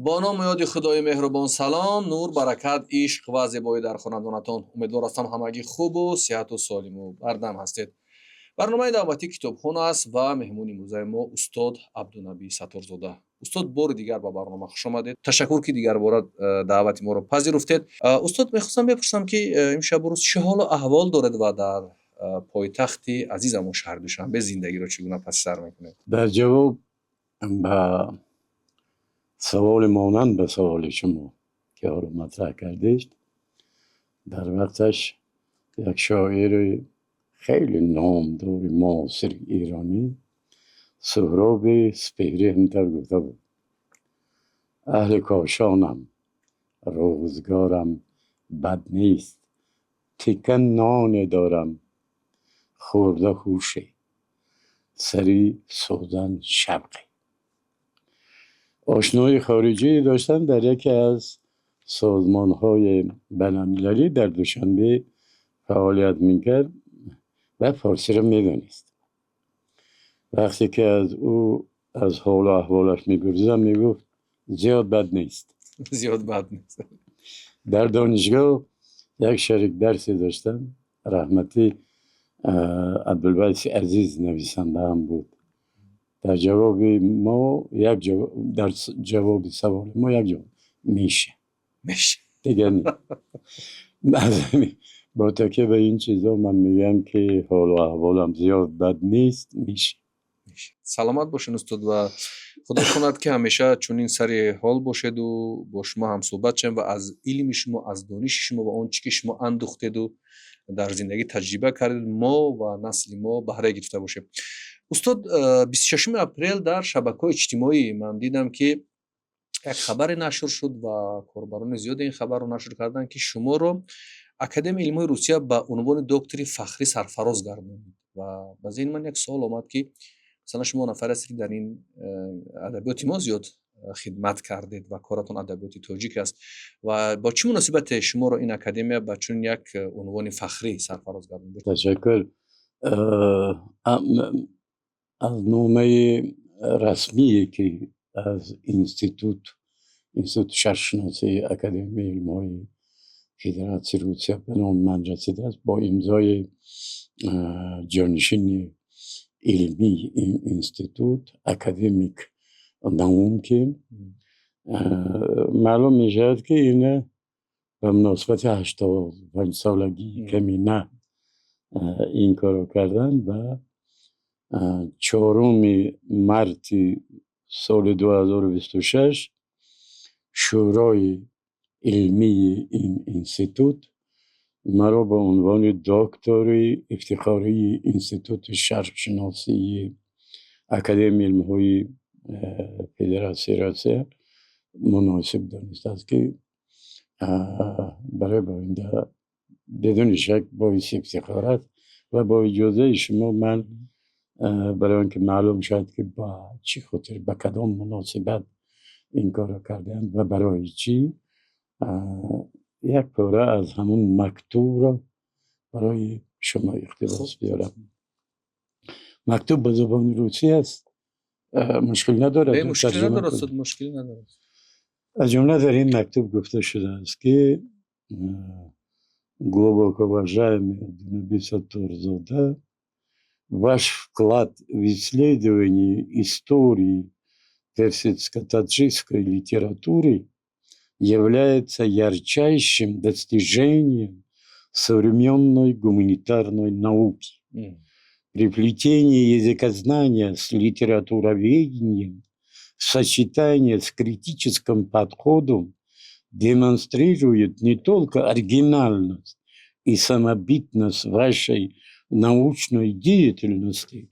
Бо ному ёди Худои меҳрубон. Салом, нур, баракат, ишқ ва зебоӣ дар хонадонатон. Умедвор ҳастам, ҳамагӣ хубу сиҳату солиму бардам ҳастед. Барномаи навбатии Китобхона аст ва меҳмони имрӯзаи мо устод Абдунабӣ Сатторзода. Устод, бори дигар ба барнома хуш омадед. Ташаккур, ки дигарбора даъвати моро пазируфтед. Устод, мехостам бипурсам, ки имшабу рӯз чӣ ҳолу аҳвол доред ва дар пойтахти азизамон, шаҳри Душанбе, зиндагиро чӣ гуна паси сар мекунед? Дар ҷавоб ба саволи монанд ба саволи шумо, ки ҳоло матраҳ кардед, дар вақташ як шоири хеле номдори муосири эронӣ, Суҳроби Спеҳрӣ, ҳамтар гуфта буд: «Аҳли Кошонам, рӯзгорам бад нест, тика ноне дорам, хӯрда ҳуше, сари сӯзан шавқе». Ошнои хориҷӣ доштам, дар яке аз созмонҳои байналмилалӣ дар Душанбе фаъолият мекард ва форсиро медонист. Вақте ки аз ӯ аз ҳолу аҳволаш мепурсидам, мегуфт: «Зиёд бад нест». Зиёд бад нест. Дар донишгоҳ як шарик дарсе доштам, раҳматӣ Абдулбайси Азиз, нависанда ҳам буд. Дар ҷавоби мо як ҷавоб, дар ҷавоби саволи мо як ҷавоб: «Меша». Меша. Дигар не. Бо такя ба ин чизо ман мегӯям, ки ҳолу аҳволам зиёд бад нест, меша. Саломат бошед, устод, ва Худо кунад, ки ҳамеша чунин сари ҳол бошеду бо шумо ҳамсӯҳбат шавем ва аз илми шумо, аз дониши шумо ва он чӣ ки шумо андухтеду дар зиндагӣ таҷриба кардед, мо ва насли мо баҳра гирифта бошем. Устод, 26-уми апрел дар шабакаҳои иҷтимоӣ ман дидам, ки як хабаре нашр шуд ва корбарони зиёде ин хабарро нашр карданд, ки шуморо Академияи илмҳои Русия ба унвони доктори фахрӣ сарфароз гардонид. Ва ба зеҳни ман як суол омад, ки масалан, шумо нафаре ҳастед, ки дар ин адабиёти мо зиёд хидмат кардед ва коратон адабиёти тоҷик аст, ва бо чӣ муносибате шуморо ин академия ба чунин як унвони фахрӣ сарфароз гардонд? Ташаккур. Аз номаи расмие, ки аз институти шарқшиносии Академияи илмҳои Федератсияи Русия ба номи ман расидааст, бо имзои ҷонишини илмии ин институт, академик Наумкин, маълум мешавад, ки ина ба муносибати 85-солагии камина ин корро карданд ва 4-уми марти соли 2026 шӯрои илмии ин институт маро ба унвони доктори ифтихории Институти шарқшиносии Академияи илмҳои Федератсияи Россия муносиб донистааст, ки барои банда бидуни шак боиси ифтихор аст. Ва бо иҷозаи шумо ман барои он ки маълум шавад, ки ба чӣ хотир, ба кадом муносибат ин корро кардаанд ва барои чӣ, як пора аз ҳамун мактубро барои шумо иқтибос биёрам. Мактуб ба забони русӣ аст, мушкил надорад? Мушкил надорад, устод, мушкил надорад. Аз ҷумла дар ин мактуб гуфта шудааст, ки: «Глубоко уважаемый Абдунаби Сатторзода, ваш вклад в исследование истории персидско-таджикской литературы является ярчайшим достижением современной гуманитарной науки. Переплетение языкознания с литературоведением в сочетании с критическим подходом демонстрирует не только оригинальность и самобытность вашей научной деятельности,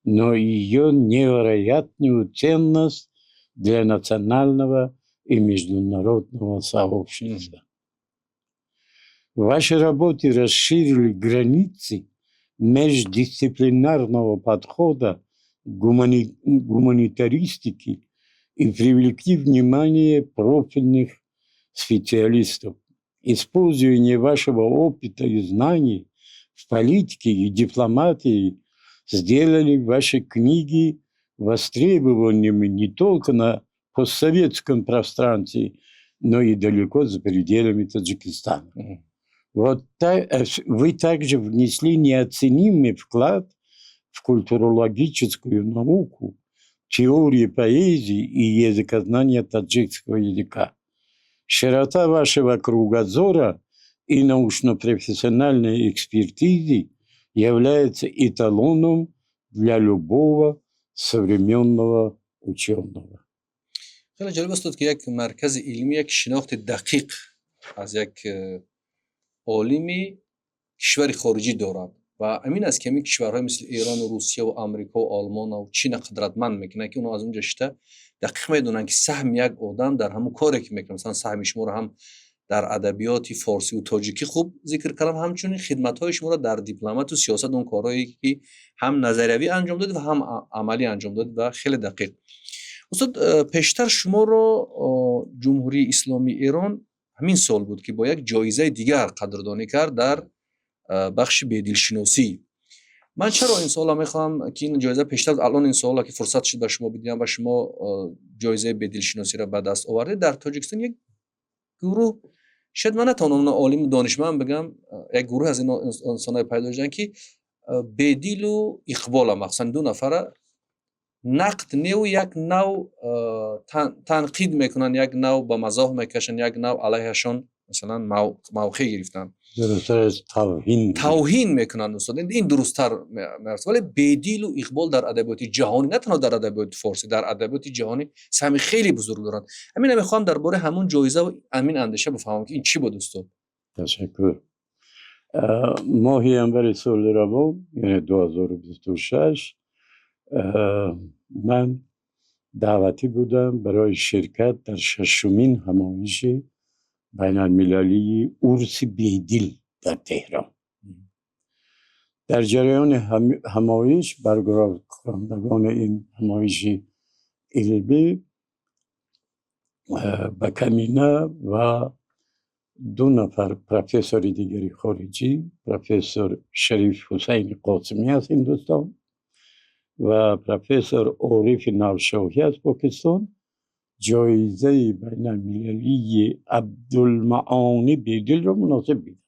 но и ее невероятную ценность для национального и международного сообщества. Ваши работы расширили границы междисциплинарного подхода гуманитаристики и привлекли внимание профильных специалистов. Использование вашего опыта и знаний в политике и дипломатии сделали ваши книги востребованными не только на постсоветском пространстве, но и далеко за пределами Таджикистана. Вот вы также внесли неоценимый вклад в культурологическую науку, теорию поэзии и языкознание таджикского языка. Широта вашего кругозора и научно-профессиональной экспертизы является эталоном для любого современного ученого. Хеле ҷолиб аст, ки як маркази илмӣ як шинохти дақиқ аз як олими кишвари хориҷӣ дорад ва ҳамин аст, ки ҳамин кишварҳои мисли Эрону Русия ва Амрико ва Олмону Чина қудратманд мекунад, ки онҳо аз онҷо шита дақиқ медонанд, ки саҳми як одам дар ҳамун коре, ки мекунад. Масалан, саҳми шуморо ҳам дар адабиёти форсиву тоҷикӣ хуб зикр кардам, ҳамчунин хидматҳои шуморо дар дипломату сиёсат, он корҳое, ки ҳам назариявӣ анҷом додед ва ҳам амалӣ анҷом додед ва хеле дақиқ. Устод, пештар шуморо Ҷумҳурии Исломии Эрон ҳамин сол буд, ки бо як ҷоизаи дигар қадрдонӣ кард дар бахши бедилшиносӣ. Ман чаро ин суолро мехоҳам, ки ин ҷоиза пештар, алон ин суолро, ки фурсат шуд, ба шумо бидиҳам ва шумо ҷоизаи бедилшиносиро ба даст овардед. Дар Тоҷикистон як гурӯҳ, шояд ман натавонам онро олиму донишманд бигам, як гурӯҳ аз ин инсонҳое пайдо шуданд, ки Бедилу Иқбола, махсусан ду нафара нақд неву як нав танқид мекунанд, як нав ба мазоҳ мекашанд, як нав алайҳашон, масалан, мавқеъ гирифтанд. Тавҳин. Тавҳин мекунанд, устод, ин дурусттар меарзад. Вале Бедилу Иқбол дар адабиёти ҷаҳонӣ, на танҳо дар адабиёти форсӣ, дар адабиёти ҷаҳонӣ саҳми хеле бузург доранд. Ҳамина мехоҳам дар бораи ҳамун ҷоиза ва ҳамин андеша бифаҳмам, ки ин чӣ буд, устод? Ташаккур. Моҳи январи соли равон, яъне 2026, ман даъватӣ будам барои ширкат дар шашумин ҳамоиши байналмилалии Урси Бедил дар Теҳрон. Дар ҷараёни ҳамоиш баргузоркунандагони ин ҳамоиши илмӣ ба камина ва ду нафар профессори дигари хориҷӣ, профессор Шариф Ҳусайни Қосимӣ аз Ҳиндустон ва профессор Орифи Навшоҳӣ аз Покистон, ҷоизаи байналмилалии Абдулмаонӣ Бедилро муносиб диданд.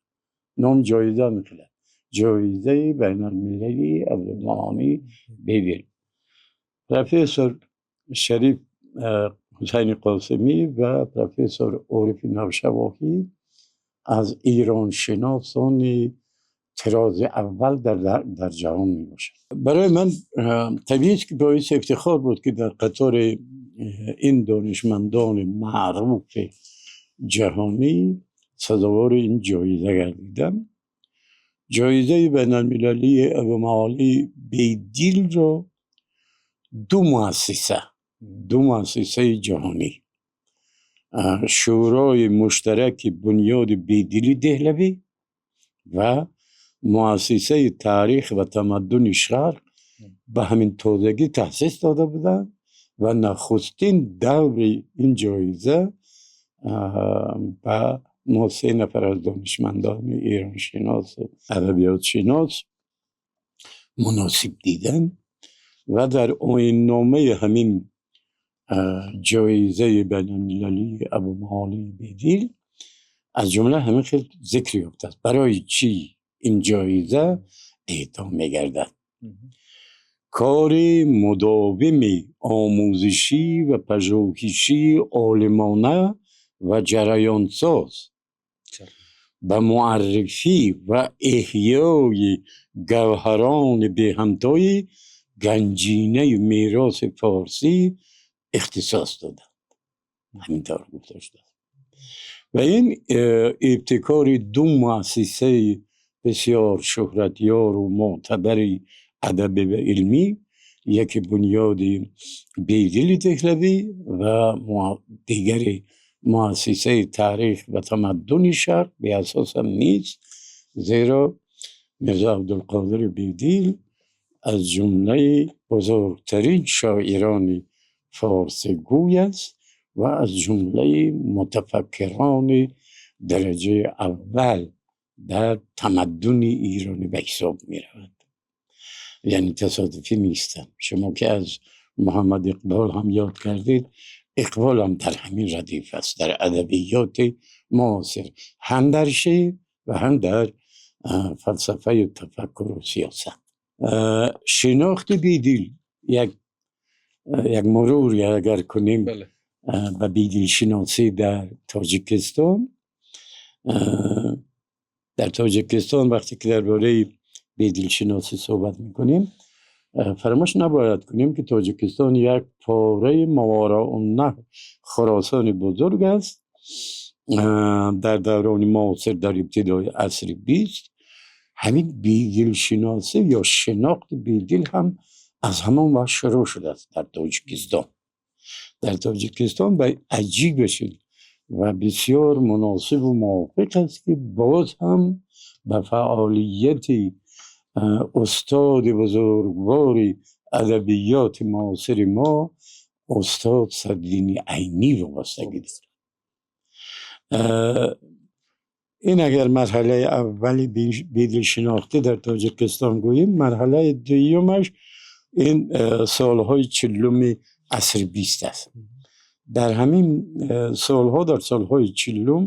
Ном ҷоиза мехелад, ҷоизаи байналмилалии Абдулмаонӣ Бедил. Профессор Шариф Ҳусайни Қосимӣ ва профессор Орифи Навшавоҳӣ аз эроншиносони тирози аввал дар ҷаҳон мебошанд. Барои ман табиист, ки боиси ифтихор буд, ки дар қатори ин донишмандони маъруфи ҷаҳонӣ сазовори ин ҷоиза гардидам. Ҷоизаи байналмилалии Абумаолӣ Бедилро ду муассисаи ҷаҳонӣ, Шӯрои муштараки Бунёди Бедили Деҳлавӣ ва Муассисаи таърих ва тамаддуни Шарқ ба ҳамин тозагӣ таъсис дода буданд ва нахустин даври ин ҷоиза ба мо се нафар аз донишмандони эроншиносу адабиётшинос муносиб диданд. Ва дар оинномаи ҳамин ҷоизаи байналмилалии Абумаолии Бедил аз ҷумла ҳамин хел зикр ёфтааст, барои чӣ ин ҷоиза эъто мегардад: кори мудовими омӯзишӣ ва пажӯҳишии олимона ва ҷараёнсоз ба муаррифӣ ва эҳёи гавҳарони беҳамтои ганҷинаи мероси форсӣ ихтисос доданд. Ҳамин тавр гуфта шудааст. Ва ин ибтикори ду муассисаи бисёр шӯҳратёру мӯътабари адабӣ ва илмӣ, яке Бунёди Бедили Деҳлавӣ ва дигаре Муассисаи таърих ва тамаддуни Шарқ, беасосам нест, зеро Мирзо Абдулқодири Бедил аз ҷумлаи бузургтарин шоирони форсигӯй аст ва аз ҷумлаи мутафаккирони дараҷаи аввал дар тамаддуни эронӣ ба ҳисоб меравад. Яъне тасодуфӣ нестам. Шумо ки аз Муҳаммад Иқбол ҳам ёд кардед. Иқбол ҳам дар ҳамин радиф аст дар адабиёти муосир, ҳам дар шеър ва ҳам дар фалсафаю тафаккуру сиёсат. Шинохти Бедил, як мурур агар кунем ба бедилшиносӣ дар Тоҷикистон, дар Тоҷикистон вақте ки дар бораи бедилшиносӣ суҳбат мекунем, фаромӯш набояд кунем, ки Тоҷикистон як пораи Мовароуннаҳр, Хуросони бузург аст. Дар даврони муосир, дар ибтидои асри 20, ҳамин бедилшиносӣ ё шинохти Бедил ҳам аз ҳамон вақт шурӯъ шудааст дар Тоҷикистон. Дар Тоҷикистон ба аҷибаш ва бисёр муносибу мувофиқ аст, ки боз ҳам ба фаъолияти устоди бузургвори адабиёти муосири мо, устод Садриддини Айнӣ, вобастагӣ дорад. Ин агар марҳалаи аввали бедилшинохтӣ дар Тоҷикистон гӯем, марҳалаи дуюмаш ин солҳои 40-уми асри 20 аст. Дар ҳамин солҳо, дар солҳои 40-ум,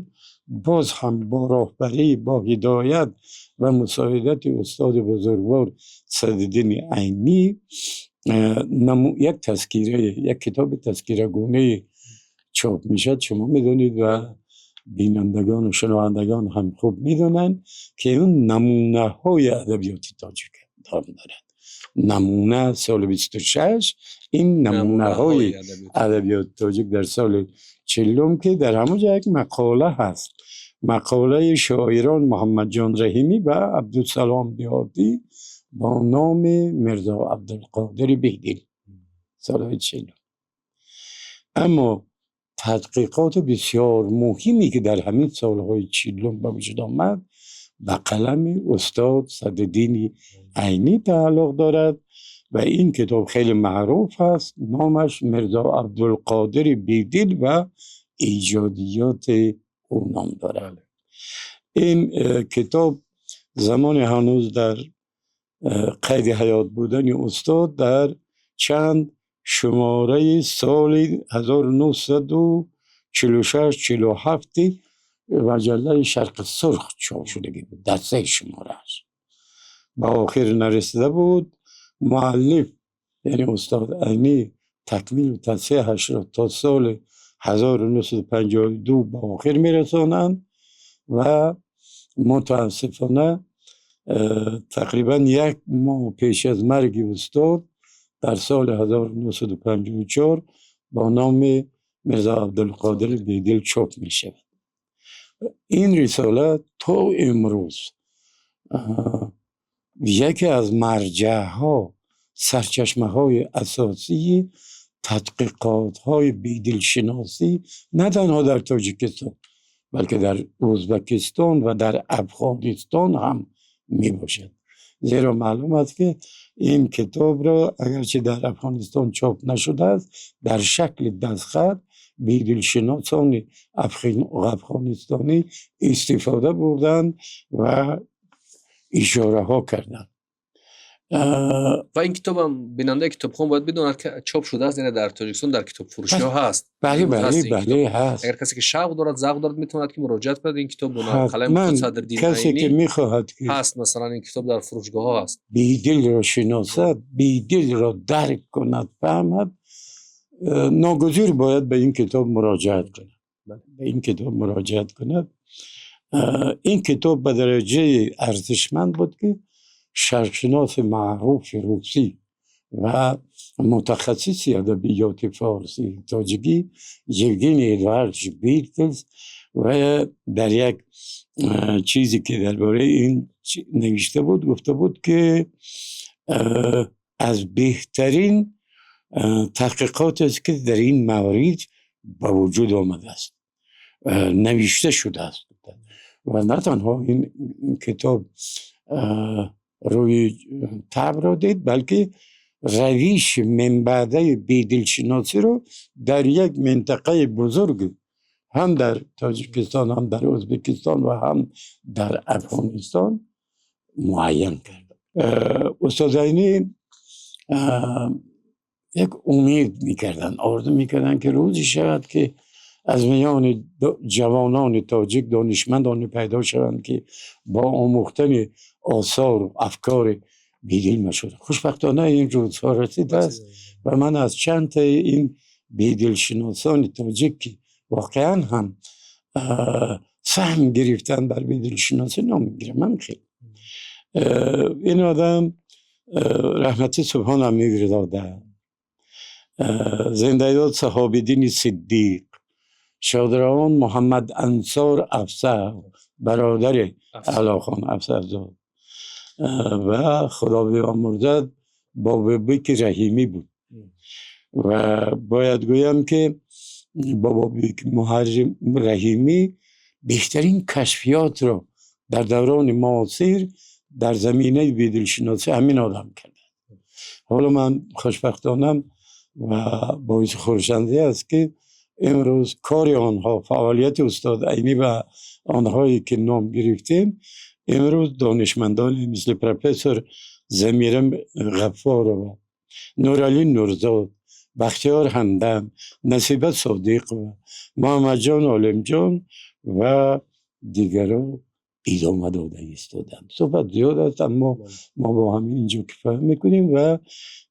боз ҳам бо роҳбарӣ, бо ҳидоят ва мусоидати устоди бузургвор Садриддини Айнӣ як тазкира, як китоби тазкирагунае чоп мешавад. Шумо медонед ва бинандагону шунавандагон ҳам хуб медонанд, ки он «Намунаҳои адабиёти тоҷик» ном дорад. Намуна соли 26, ин «Намунаҳои адабиёти тоҷик» дар соли 40-ум, ки дар ҳамон ҷо як мақола ҳаст, мақолаи шоирон Муҳаммадҷон Раҳимӣ ва Абдусалом Деҳотӣ бо номи Мирзо Абдулқодири Беҳдил, солҳои 40-ум. Аммо тадқиқоти бисёр муҳиме, ки дар ҳамин солҳои 40-ум ба вуҷуд омад, ба қалами устод Садриддини Айнӣ тааллуқ дорад ва ин китоб хеле маъруф аст. Номаш «Мирзо Абдулқодири Бедил ва эҷодиёти ӯ» ном дорад. Ин китоб замоне ҳанӯз дар қайди ҳаёт будани устод дар чанд шумораи соли 1946, 47-и маҷаллаи «Шарқи сурх» чоп шудагӣ буд, дар се шуморааш. Ба охир нарасида буд. Муаллиф, яъне устод Айнӣ, такмилу тасҳеҳашро то соли 1952 ба охир мерасонанд ва мутаассифона тақрибан як моҳ пеш аз марги устод, дар соли 1954, бо номи «Мирзо Абдулқодири Бедил» чоп мешавад. Ин рисола то имрӯз яке аз марҷаъҳо, сарчашмаҳои асосии тадқиқотҳои бедилшиносӣ на танҳо дар Тоҷикистон, балки дар Ӯзбекистон ва дар Афғонистон ҳам мебошад. Зеро маълум аст, ки ин китобро, агарчи дар Афғонистон чоп нашудааст, дар шакли дастхат бедилшиносони афғонистонӣ истифода бурданд ва ишораҳо карданд. Ва ин китобам бинандаи китобхон бояд бидонад, ки чоп шудааст, яъне дар Тоҷикистон дар китобфурӯшиҳо ҳаст. Бале. Имрӯз бале ҳаст ин бале китоб. Ҳаст. Агар касе ки шавқ дорад, завқ дорад, метавонад, ки муроҷиат кунад, ин китоб бо қалами Ҳатман. Садриддин Касе ки Айнӣ мехоҳад, ки ҳаст. Масалан, ин китоб дар фурӯшгоҳҳо ҳаст. Бедилро шиносад, Бедилро дарк кунад, фаҳмад, ногузир бояд ба ин китоб муроҷиат кунад. Ба ин китоб муроҷиат кунад. Ин китоб ба дараҷаи арзишманд буд, ки шарқшиноси маъруфи русӣ ва мутахассиси адабиёти форсӣ тоҷикӣ Евгений Эдуардович Биркельс ва дар як чизе, ки дар бораи ин навишта буд, гуфта буд, ки аз беҳтарин таҳқиқотест, ки дар ин маврид ба вуҷуд омадааст, навишта шудааст. Ва на танҳо ин китоб рӯи табъро дид, балки равиши минбаъдаи бедилшиносиро дар як минтақаи бузург, ҳам дар Тоҷикистон, ҳам дар Ӯзбекистон ва ҳам дар Афғонистон муайян кард. Устод Айнӣ یک امید میکردن، آرزو میکردن که روزی شود که از میان جوانان تاجیک دانشمندان پیدا شوند که با آموختن آثار و افکار بیدل مشهور. خوشبختانه این روزها رسیده است و من از چند تا این بیدل شناسان تاجیک که واقعا هم سهم گرفتن بر بیدل شناسی نام میگیرم. من خیلی این آدم رحمتی سبحان امیرزاده، زنده یاد صحابیدین صدیق، شادروان محمد انصار افسر، برادر علاخان افسرزاد، و خدا بیامرزد بابا بیک رحیمی بود. و باید گویم که بابا بیک محرم رحیمی بیشترین کشفیات رو در دوران معاصر در زمینه بیدلشناسی همین آدم کرده. حالا من خوشبختانم و باعث خرسندی است که امروز کار آنها، فعالیت استاد عینی و آنهایی که نام گرفتیم، امروز دانشمندان مثل پروفسور ضمیره غفارова، نورعلی نورزاد، بختیار همدم، نصیبه صادق و محمد جان عالمجان و دیگران ادامه داده ایستادند. صحبت زیاد است اما ما با همین اینجا کفایت میکنیم و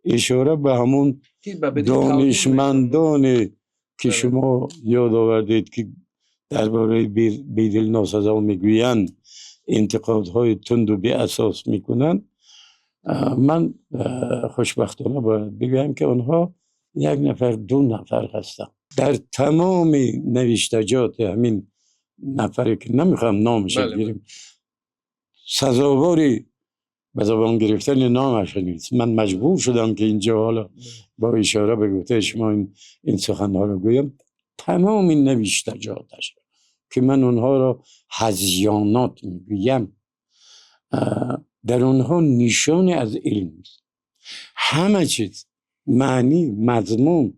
اشاره به همون دانشمندان که شما یاد آوردید که درباره بیدل ناسزا میگویند، انتقادهای تند و بی اساس میکنند، من خوشبختانه باید بگویم که آنها یک نفر دو نفر هستند. در تمام نوشتجات همین نفری که نمیخوام نامش بگیریم، سزاواری به زبان گرفتن نامش نیست. من مجبور شدم که اینجا حالا با اشاره به گفته شما این سخنها رو گویم. تمام این نوشتجاتش که من اونها را هذیانات میگویم، در اونها نشان از علم است. همه چیز معنی مضمون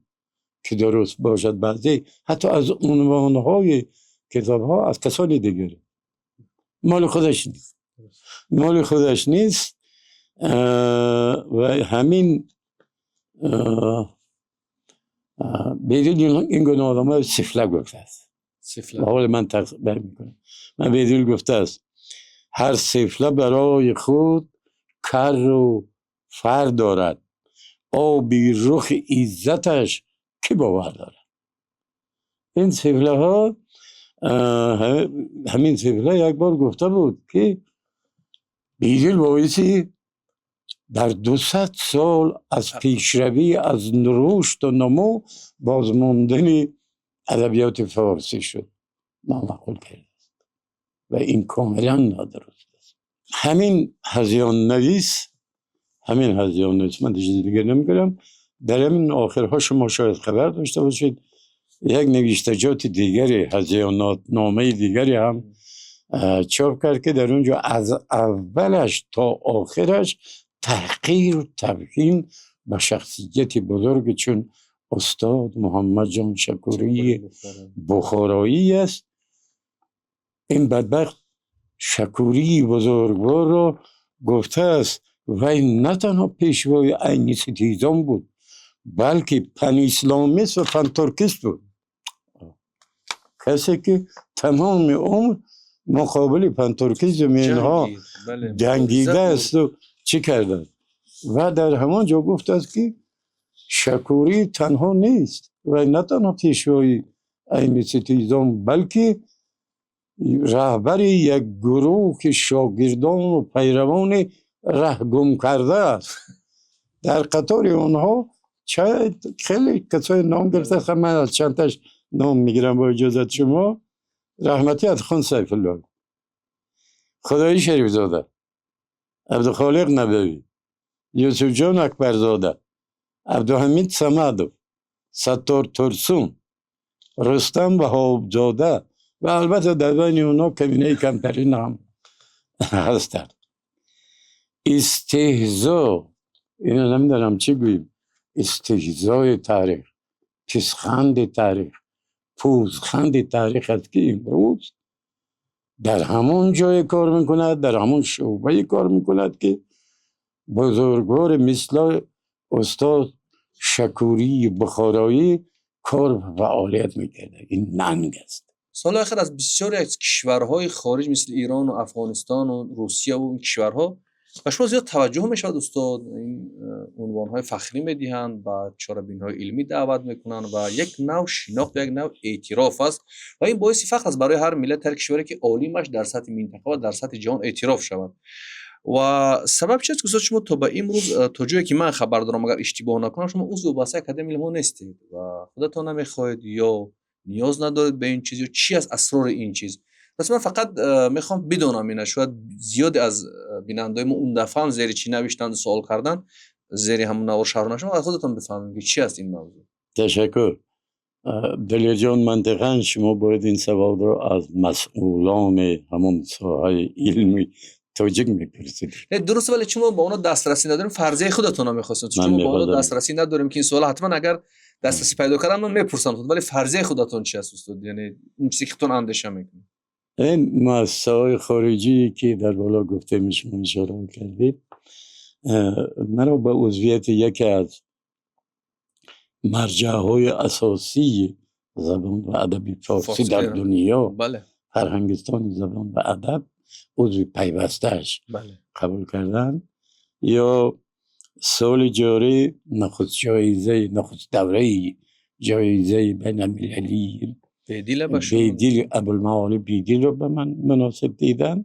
که درست باشد، بعضی حتی از عنوانهای کتاب ها از کسانی دیگر، مال خودش نیست، مال خودش نیست. و همین بیدل این گونه آدم ها سفله گفته است. سفله. حال من تقبیل میکنم. من بیدل گفته است هر سفله برای خود کر و فر دارد، آبی رخ عزتش کی باور دارد. این سفله ها، همین سفله یک بار گفته بود که بیدل باعثی در 200 سال از پیشروی، از رشد و نمو بازماندن ادبیات فارسی شد. نامعقول کرده است و این کاملا نادرست است. همین هذیان نویس، همین هذیان نویس، من چیز دیگه نمیگم. در همین آخرها شما شاید خبر داشته باشید یک نوشتجات دیگری، هذیانات نامه دیگری هم چاپ کرد که در اونجا از اولش تا آخرش تحقیر و تبیین به شخصیت بزرگ چون استاد محمد جان شکوری بخارایی است. این بدبخت شکوری بزرگوار را گفته است وی نه تنها پیشوای عینی ستیزان بود، بلکه پن اسلامیست و پن ترکیست بود. کسی که تمام عمر مقابل پن ترکیزم اینها جنگیده است و چی کرده. و در همان جا گفت است که شکوری تنها نیست و نه تنها پیشوای عینی ستیزان، بلکه رهبر یک گروه شاگردان و پیروان ره گم کرده است. در قطار آنها خیلی کسای نام گرفته، من از چند تاش نام میگیرم با اجازت شما. رحمتی خان سیف الله، خدایی شریف زاده، عبدالخالق نبوی، یوسف جان اکبرزاده، عبدالحمید صمدов، ستار ترسون، رستم وهابزاده و البته در بین اونا کمینه کمترین هم هستند. استهزا، اینو نمیدونم چی گوییم، استهزای تاریخ، پسخند تاریخ، پوزخند تاریخ است که امروز در همون جای کار میکند، در همون شعبه کار میکند که بزرگوار مثل استاد شکوری بخارایی کار و فعالیت میکرده. این ننگ است. Соли охир аз бисёре аз кишварҳои хориҷ, мисли Ирону Афғонистону Русияву ин кишварҳо, ба шумо зиёд таваҷҷӯҳ мешавад, устод. Ин унвонҳои фахрӣ медиҳанд, ба чорабиниҳои илмӣ даъват мекунанд ва як нав шинохт, як нав эътироф аст ва ин боиси фахр аст барои ҳар миллат, ҳар кишваре, ки олимаш дар сатҳи минтақа ва дар сатҳи ҷаҳон эътироф шавад. Ва сабаб чист, ки, устод, шумо то ба имрӯз, то ҷое ки ман хабар дорам, агар иштибоҳ накунам, шумо узви вобастаи Академияи илмҳо нестед ва худатон намехоҳед ё ниёз надоред ба ин чиз, ё чи аст асрори ин чиз? Пас ман фақат мехоҳам бидонам ина, шояд зиёде аз бинандаои мо он дафъа ҳам зери чӣ навиштанду суол кардан, зери ҳамон навор шарҳ нашуд, аз худатон бифаҳмем, ки чӣ аст ин мавзӯъ. Ташаккур. Далерҷон, мантиқан шумо бояд ин саволро аз масъулони ҳамон соҳаи илми тоҷик мепурсидед. Не, дуруст, вале чун мо ба оно дастрасӣ надорем, фарзияи худатонро мехостем, чун мо ба оно дастрасӣ надорем, ки ин суола ҳатман агар дастрасӣ пайдо кардам, ман мепурсам, вале фарзияи худатон чи аст, устод, яъне он чизе ки худтон андеша мекунед? Ин муассисаҳои хориҷие, ки дар боло гуфтем, шумо ишора кардед, маро ба узвияти яке аз марҷаъҳои асосии забон ва адаби форсӣ дар дунё, Фарҳангистони забон ва адаб, узви пайвастааш қабул карданд. Ё соли ҷорӣ нахуст ҷоизаи, нахуст давраи ҷоизаи байналмилалии Бедил, Абулмаоли Бедилро ба ман муносиб диданд.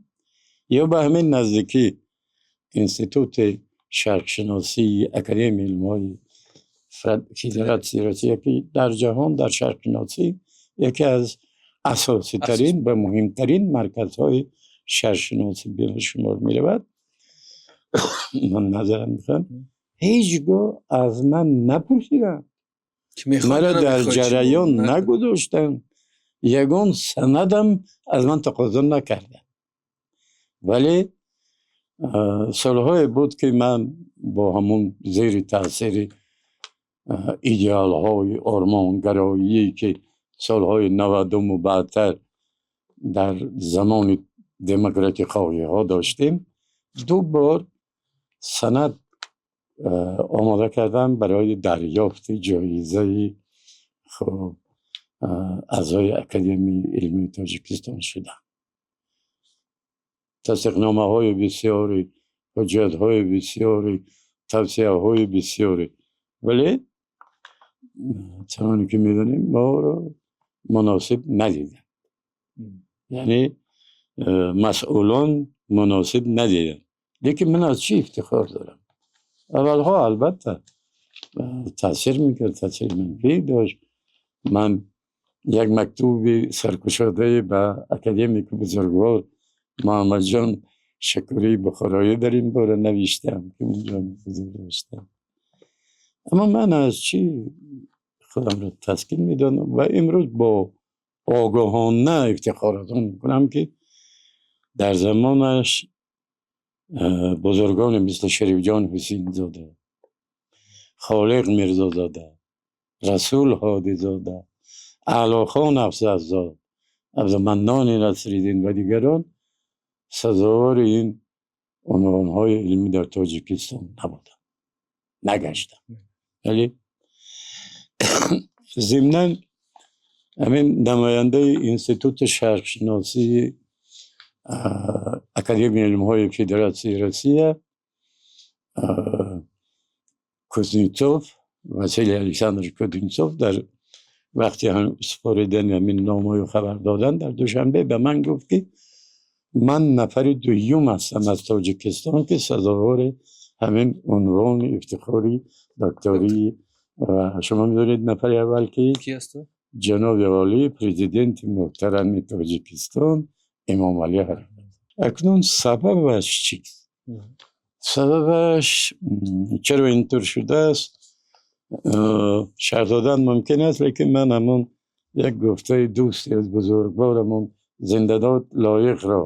Ё ба ҳамин наздикӣ Институти шарқшиносии Академияи илмҳои Федератсияи Русия, ки дар ҷаҳон дар шарқшиносӣ яке аз асоситарин ва муҳимтарин марказҳои шарқшиносӣ ба шумор меравад, ман назарам мехоҳам, ҳеҷ гоҳ аз ман напурсиданд, маро дар ҷараён нагузоштанд, ягон санадам аз ман тақозо накарданд. Вале солҳое буд, ки ман бо ҳамон зери таъсири идеалҳои ормонгароие, ки солҳои 90-уму баъдтар дар замони демократихоҳиҳо доштем, ду бор санад омода кардам барои дарёфти ҷоизаи, хуб, аъзои Академияи илмии Тоҷикистон шудам. Тасдиқномаҳои бисёре, ҳуҷҷатҳои бисёре, тавсияҳои бисёре, вале чуноне ки медонем, моро муносиб надиданд, яъне масъулон муносиб надиданд. Лекин ман аз чӣ ифтихор дорам? Аввалҳо албатта таъсир мекард, таъсири манфӣ дошт. Ман як мактуби саркушодае ба академики бузургвор Муҳаммадҷон Шакурии Бухороӣ дар ин бора навиштам, ки унҷо ҳузур доштам. Аммо ман аз чӣ худамро таскин медодам ва имрӯз бо огоҳона ифтихор аз он мекунам, ки дар замонаш бузургоне мисли Шарифҷон Ҳусейнзода, Холиқ Мирзозода, Расул Ҳодизода, Аълохон Афзалзод, Абдуманнони Насриддин ва дигарон сазовори ин унвонҳои илмӣ дар Тоҷикистон набуданд, нагаштанд. Вале зимнан ҳамин намояндаи Институти шарқшиносии Академияи илмҳои Федератсияи Россия, Кузнецов, Василий Александрович Кузнецов, дар вақти супоридани ҳамин номаю хабар додан дар Душанбе ба ман гуфт, ки ман нафари дуюм ҳастам аз Тоҷикистон, ки сазовори ҳамин унвони ифтихори докторӣ. Ва шумо медонед, нафари аввал ки? Ки аст? Ҷаноби олӣ, президенти муҳтарами Тоҷикистон Эмомалӣ. Акнун сабабаш чист? Сабабаш, чаро интур шудааст, шарҳ додан мумкин аст, лекин ман ҳамон як гуфтаи дӯсте аз бузургворамон, зиндадод Лоиқро,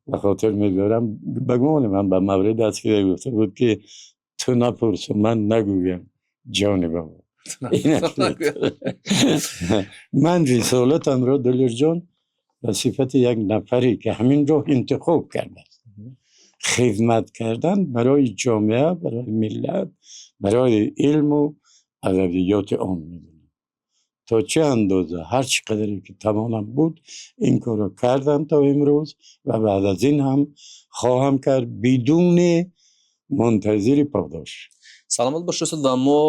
ба хотир мебарам. Ба гумони ман ба маврид аст, ки гуфта буд, ки ту напурсу, ман нагӯям, ҷони бобо. Ман рисолатамро, Далерҷон, ба сифати як нафаре, ки ҳамин роҳ интихоб кардааст, хидмат кардан барои ҷомеа, барои миллат, барои илму ادبیات آن میدونم. تا چه اندازه هر چقدری که توانم بود این کار رو کردم تا امروز و بعد از این هم خواهم کرد بدون منتظر پاداش. Саломат бошед, устод. Ва мо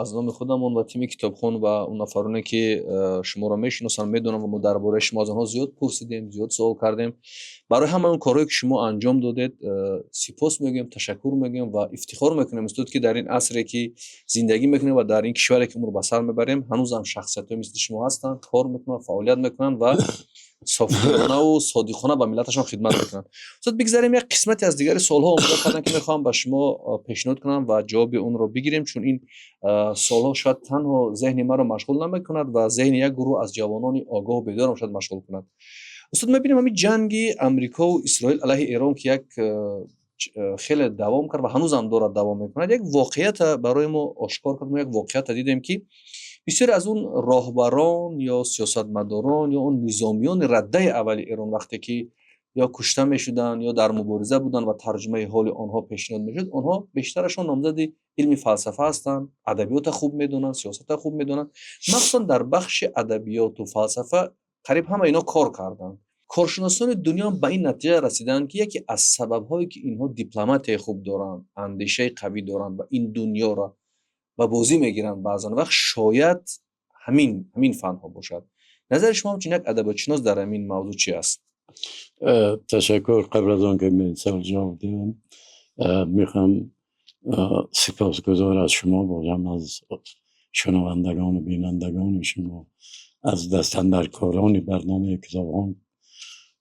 аз номи худамон ва тими Китобхон ва он нафароне, ки шуморо мешиносанд, медонам ва мо дар бораи шумо аз онҳо зиёд пурсидем, зиёд суол кардем, барои ҳамаи он корҳое, ки шумо анҷом додед, сипос мегӯем, ташаккур мегӯем ва ифтихор мекунем, устод, ки дар ин асре, ки зиндагӣ мекунем, ва дар ин кишваре, ки умр ба сар мебарем, ҳанӯзам шахсиятҳое мисли шумо ҳастанд, кор мекунанд, фаъолият мекунанд ва софдилонаву содиқона ба миллаташон хидмат мекунанд. Устод, бигзарем, як қисмате аз дигари суолҳо омода кардам, ки мехоҳам ба шумо пешниҳод кунам ва ҷавоби онро бигирем, чун ин суолҳо шояд танҳо зеҳни маро машғул намекунад ва зеҳни як гурӯҳ аз ҷавонони огоҳу бедорам шояд машғул кунад. Устод, мебинем, ҳамин ҷанги Амрикову Исроил алайҳи Эрон, ки як хеле давом кард ва ҳанӯзам дорад давом мекунад, як воқеията барои мо ошкор кард. Мо як воқеията дидем, ки бисёре аз он роҳбарон ё сиёсатмадорон ё он низомиёни раддаи аввали Эрон, вақте ки ё кушта мешуданд, ё дар мубориза буданд ва тарҷумаи ҳоли онҳо пешниҳод мешуд, онҳо бештарашон номзади илми фалсафа ҳастанд, адабиёта хуб медонанд, сиёсата хуб медонанд. Махсусан дар бахши адабиёту фалсафа қариб ҳама ино кор карданд. Коршиносони дунё ба ин натиҷа расиданд, ки яке аз сабабҳое, ки инҳо дипломатияи хуб доранд, андешаи қавӣ доранд ва ин дунёро ба бозӣ мегиранд баъзан вақт, шояд ҳамин фанҳо бошад. Назари шумо ҳамчун як адабиётшинос дар ҳамин мавзӯъ чи аст? Ташаккур. Қабл аз он ки ба ин савол ҷавоб диҳам, мехоҳам сипосгузор аз шумо бошам, аз шунавандагону бинандагони шумо, аз дастандаркорони барномаи Китобхон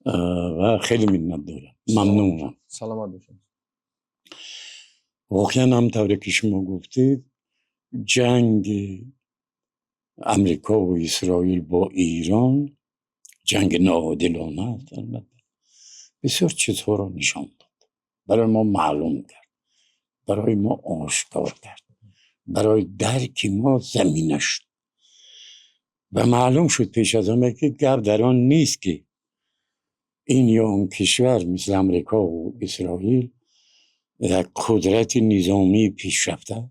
ва хеле миннат дорам, мамнунам. Саломат бошед. Воқеан, ҳамтавре ки шумо гуфтед, ҷанги Амрико ва Исроил бо Эрон ҷанги ноодилона аст, албатта, бисёр чизҳоро нишон дод, барои мо маълум кард, барои мо ошкор кард, барои дарки мо замина шуд ва маълум шуд пеш аз ҳама, ки гап дар он нест, ки ин ё он кишвар мисли Амрико ва Исроил як қудрати низомии пешрафта,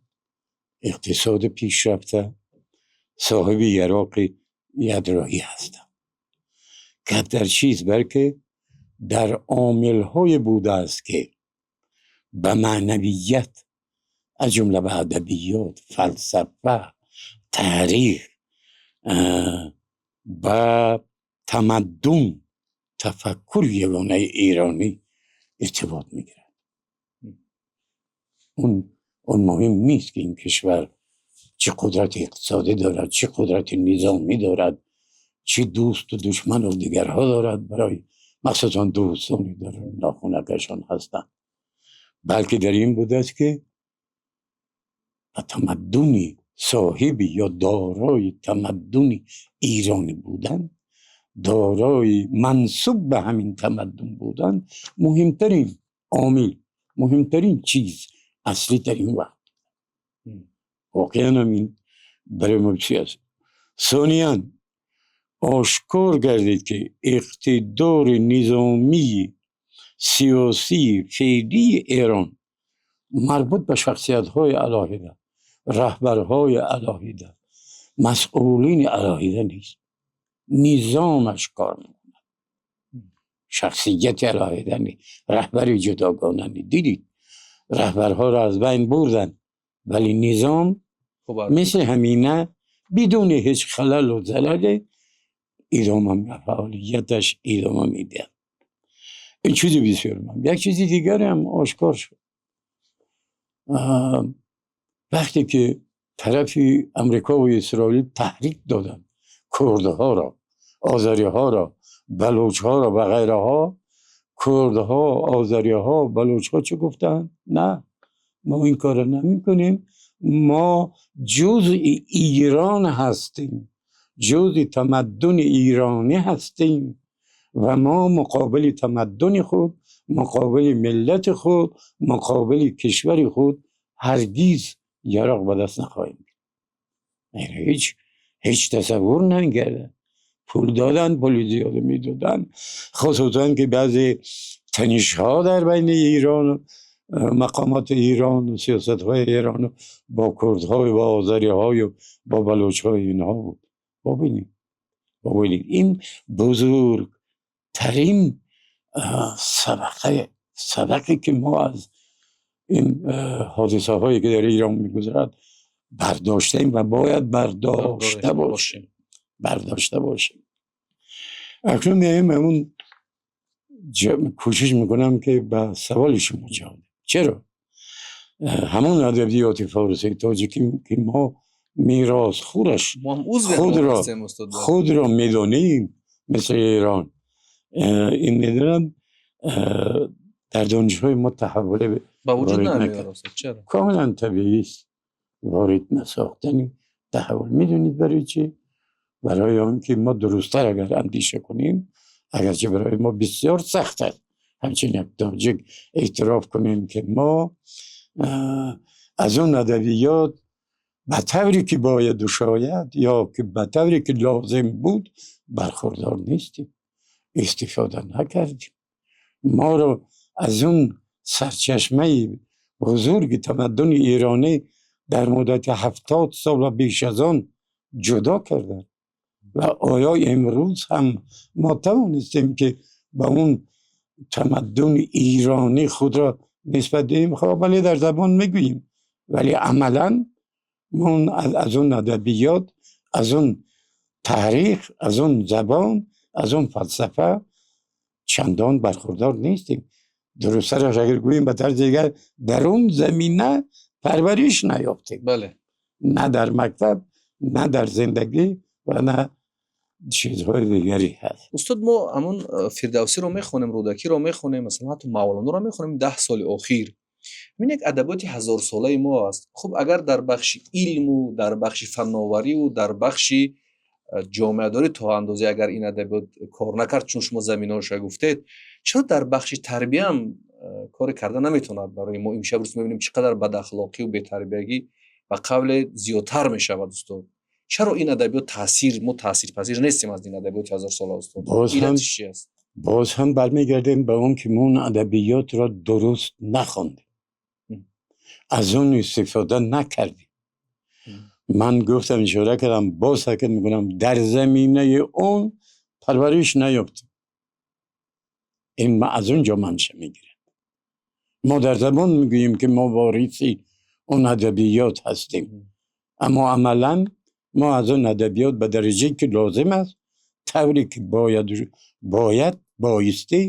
иқтисоди пешрафта, соҳиби яроқи ядроӣ ҳастанд. Гап дар чист, балки дар омилҳое будааст, ки ба маънавият, аз ҷумла ба адабиёт, фалсафа, таърих, ба тамаддун, тафаккури ягонаи эронӣ иртибот мегирад. Он муҳим нест, ки ин кишвар чӣ қудрати иқтисодӣ дорад, чӣ қудрати низомӣ дорад, чӣ дӯсту душману дигарҳо дорад, барои махсусан дӯстоне дар нохунакашон ҳастанд, балки дар ин будааст, ки ба тамаддуни соҳиби ё дорои тамаддуни эронӣ будан, дорои мансуб ба ҳамин тамаддун будан муҳимтарин омил, муҳимтарин чиз, аслӣ дар ин вақт. Воқеан ҳам ин барои мо чӣ аст. Сониян, ошкор гардид, ки иқтидори низомии, сиёсии феълии Эрон марбут ба шахсиятҳои алоҳида, раҳбарҳои алоҳида, масъулини алоҳида нест. Низомаш кор мекунад, шахсияти алоҳида не, раҳбари ҷудогона не. Дидид, раҳбарҳоро аз байн бурданд, вале низом мисли ҳамина бидуни ҳеҷ халалу залале идома, фаъолияташ идома медиҳад. Ин чизи бисёр муҳим. Як чизи дигаре ҳам ошкор шуд. Вақте ки тарафи Амрико ва Исроил таҳрик доданд курдҳоро, озариҳоро, балучҳоро ва ғайраҳо, курдҳо, озариҳо, балучҳо чӣ гуфтанд? На, мо ин корро намекунем, мо ҷузъи Эрон ҳастем, ҷузъи тамаддуни эронӣ ҳастем ва мо муқобили тамаддуни худ, муқобили миллати худ, муқобили кишвари худ ҳаргиз яроқ ба даст нахоҳем. Ҳеҷ тасаввур намекарданд. Пул доданд, пули зиёде медоданд, хусусан ки баъзе танишҳо дар байни Эрон مقامات ایران و سیاست های ایران با کردهای و آذری های و با بلوچ های اینها بود. ببینید ببینید، این بزرگترین سبقه سبقی که ما از این حادثه هایی که در ایران میگذرد برداشتیم و باید برداشته باشیم، برداشته باشیم. اکنون میایم اون کوشش میکنم که به سوال شما جواب. چرا همون ادبیات فارسی تاجیکی که ما میراث خورش خود را میدونیم، مثل ایران این میدونم، در دانشگاه ما تحول با وجود نمیاد؟ چرا؟ کاملا طبیعی است. وارد نساختن تحول میدونید برای چی؟ برای آنکه ما درستتر اگر اندیشه کنیم، اگرچه برای ما بسیار سخت است همچنین یک تاجیک اعتراف کنیم که ما از اون ادبیات به طوری که باید و شاید یا که به طوری که لازم بود برخوردار نیستیم، استفاده نکردیم. ما رو از اون سرچشمه بزرگ تمدن ایرانی در مدت 70 سال و بیش از آن جدا کردن و آیا امروز هم ما توانستیم که با اون تمدن ایرانی خود را نسبت دهیم؟ خب ولی در زبان میگوییم، ولی عملا ما از اون ادبیات، از اون تاریخ، از اون زبان، از اون فلسفه چندان برخوردار نیستیم. درسترش اگر گوییم به طرز دیگر، در اون زمینه پرورش نیافتیم. نه در مکتب، نه در زندگی و نه چیزهای دیگری هست. Устод, мо ҳамон Фирдавсиро мехонем, Рӯдакиро мехонем, масалан, ҳатто Мавлоноро мехонем. 10 соли охир ин як адабиёти ҳазорсолаи мо аст. Хуб, агар дар бахши илму дар бахши фанновариву дар бахши ҷомеадорӣ то андозе агар ин адабиёт кор накард, чун шумо заминаҳоша гуфтед, чаро дар бахши тарбияам коре карда наметавонад барои мо? Имшаб рӯз мебинем, чӣ қадар бадахлоқию бетарбиягӣ ба қавле зиёдтар мешавад, устод. Чаро ин адабиёт таъсир, мо таъсирпазир нестем аз ин адабиёти ҳазорсола, устод? Иллатиш чи аст? Боз ҳам бармегардем ба он ки мо он адабиётро дуруст нахондем, аз он истифода накардем. Ман гуфтам, ишора кардам, боз таъкид мекунам, дар заминаи он парвариш наёфтем. Ин аз он ҷо манша мегирад. Мо дар забон мегӯем ки мо вориси он адабиёт ҳастем, аммо амалан мо аз он адабиёт ба дараҷае ки лозим аст, тавре ки бояд боистӣ,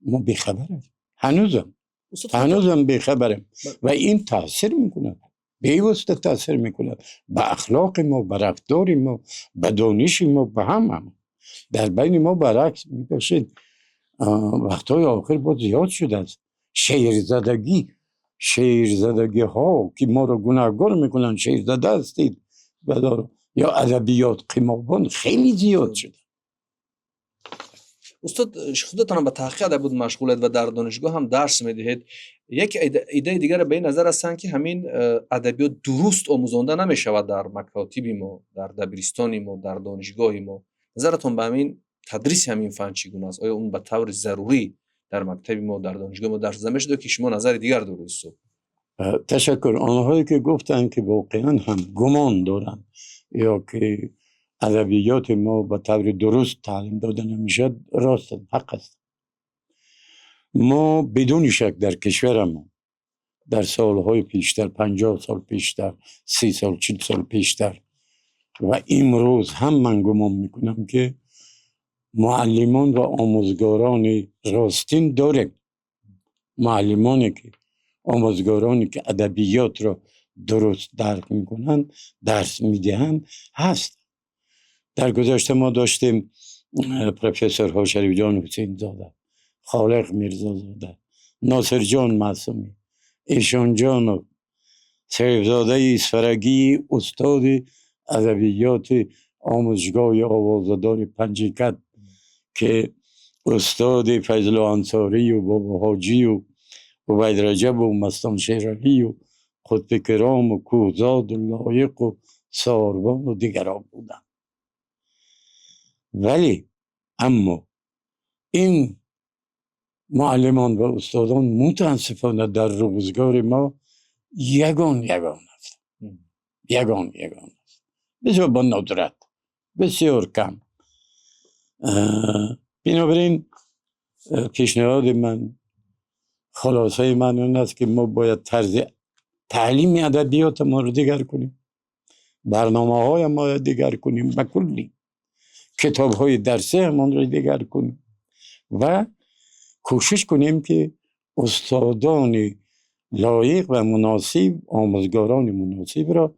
мо бехабарем ҳанӯзам, ҳанӯзам бехабарем ва ин таъсир мекунад, бевосита таъсир мекунад ба ахлоқи мо, ба рафтори мо, ба дониши мо, ба ҳама. Дар байни мо баръакс, мебошед, вақтҳои охир боз зиёд шудааст шеързадагӣ, шеързадагиҳо, ки моро гунаҳгор мекунанд, шеързада ҳастед ё адабиёт қиморбон, хеле зиёд шуда. Устод, худатонам ба таҳқиқ адабиёт машғулед ва дар донишгоҳ ҳам дарс медиҳед. Як иддаи дигаре ба ин назар ҳастанд, ки ҳамин адабиёт дуруст омӯзонда намешавад дар макотиби мо, дар дабиристони мо, дар донишгоҳи мо. Назаратон ба ҳамин тадриси ҳамин фан чӣ гуна аст? Оё он ба таври зарурӣ дар мактаби мо, дар донишгоҳи мо дарс дода мешуд, ки шумо назари дигар доред, устод? Ташаккур. Онҳое ки гуфтанд, ки воқеан ҳам гумон доранд ё ки адабиёти мо ба таври дуруст таълим дода намешавад, рост, ҳақ аст. Мо бидуни шак дар кишварамон дар солҳои пештар, 50 сол пештар, 30 сол, 40 сол пештар ва имрӯз ҳам ман гумон мекунам, ки муаллимон ва омӯзгорони ростин дорем, муаллимоне ки, омӯзгороне ки адабиётро дуруст дарк мекунанд, дарс медиҳанд, ҳаст. Дар гузашта мо доштем профессорҳо Шарифҷон Ҳусейнзода, Холиқ Мирзозода, Носирҷон Маъсумӣ, Эшонҷонов, Сайфзодаи Исфарагӣ, устоди адабиёти омӯзишгоҳи овозадори Панҷакент, ки устоди Файзулло Ансорию Бобоҳоҷию Убайд Раҷабу Мастон Шералию Қутби Кирому Кӯҳзоду Лоиқу Сорбону дигарон буданд. Вале аммо ин معلمان و استادان متاسفانه در روزگار ما یگان یگان است. یگان یگان است. بسیار با ندرت، بسیار کم. بنابراین پیشنهاد من، خلاصه من این است که ما باید طرز تعلیم ادبیات ما رو دیگر کنیم، برنامه های ما رو دیگر کنیم، به کلی کتاب های درسی همان رو دیگر کنیم و کوشش کنیم که استادان لایق و مناسب، آموزگاران مناسب را،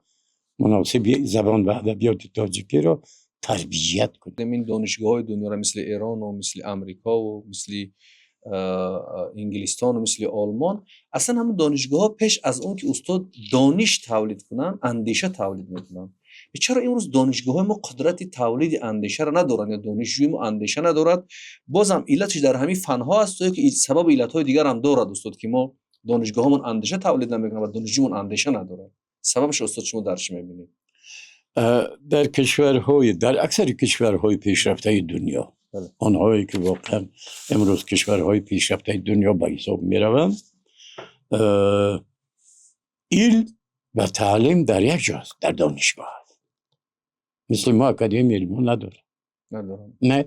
مناسب زبان و ادبیات تاجیکی را تربیت کنیم. این دانشگاه دنیا را مثل ایران و مثل امریکا و مثل انگلستان و مثل آلمان، اصلا همون دانشگاه ها پیش از اون که استاد دانش تولید کنن، اندیشه تولید میکنن. چرا امروز دانشگاه های ما قدرت تولید اندیشه را ندارن یا دانشجوی ما اندیشه ندارد؟ بازم علتش در همین فن ها است که سبب علت های دیگر هم دارد استاد، که ما دانشگاه هامون اندیشه تولید نمیکنن و دانشجومون اندیشه ندارد. سببش استاد شما در چی میبینید؟ در کشورهای، در اکثر کشورهای پیشرفته دنیا، آنهایی که واقعا امروز کشورهای پیشرفته دنیا به حساب میروند، علم و تعلیم در یک جاست، در دانشگاه است. مثل ما اکادمی علم نداره. ندارم. نه،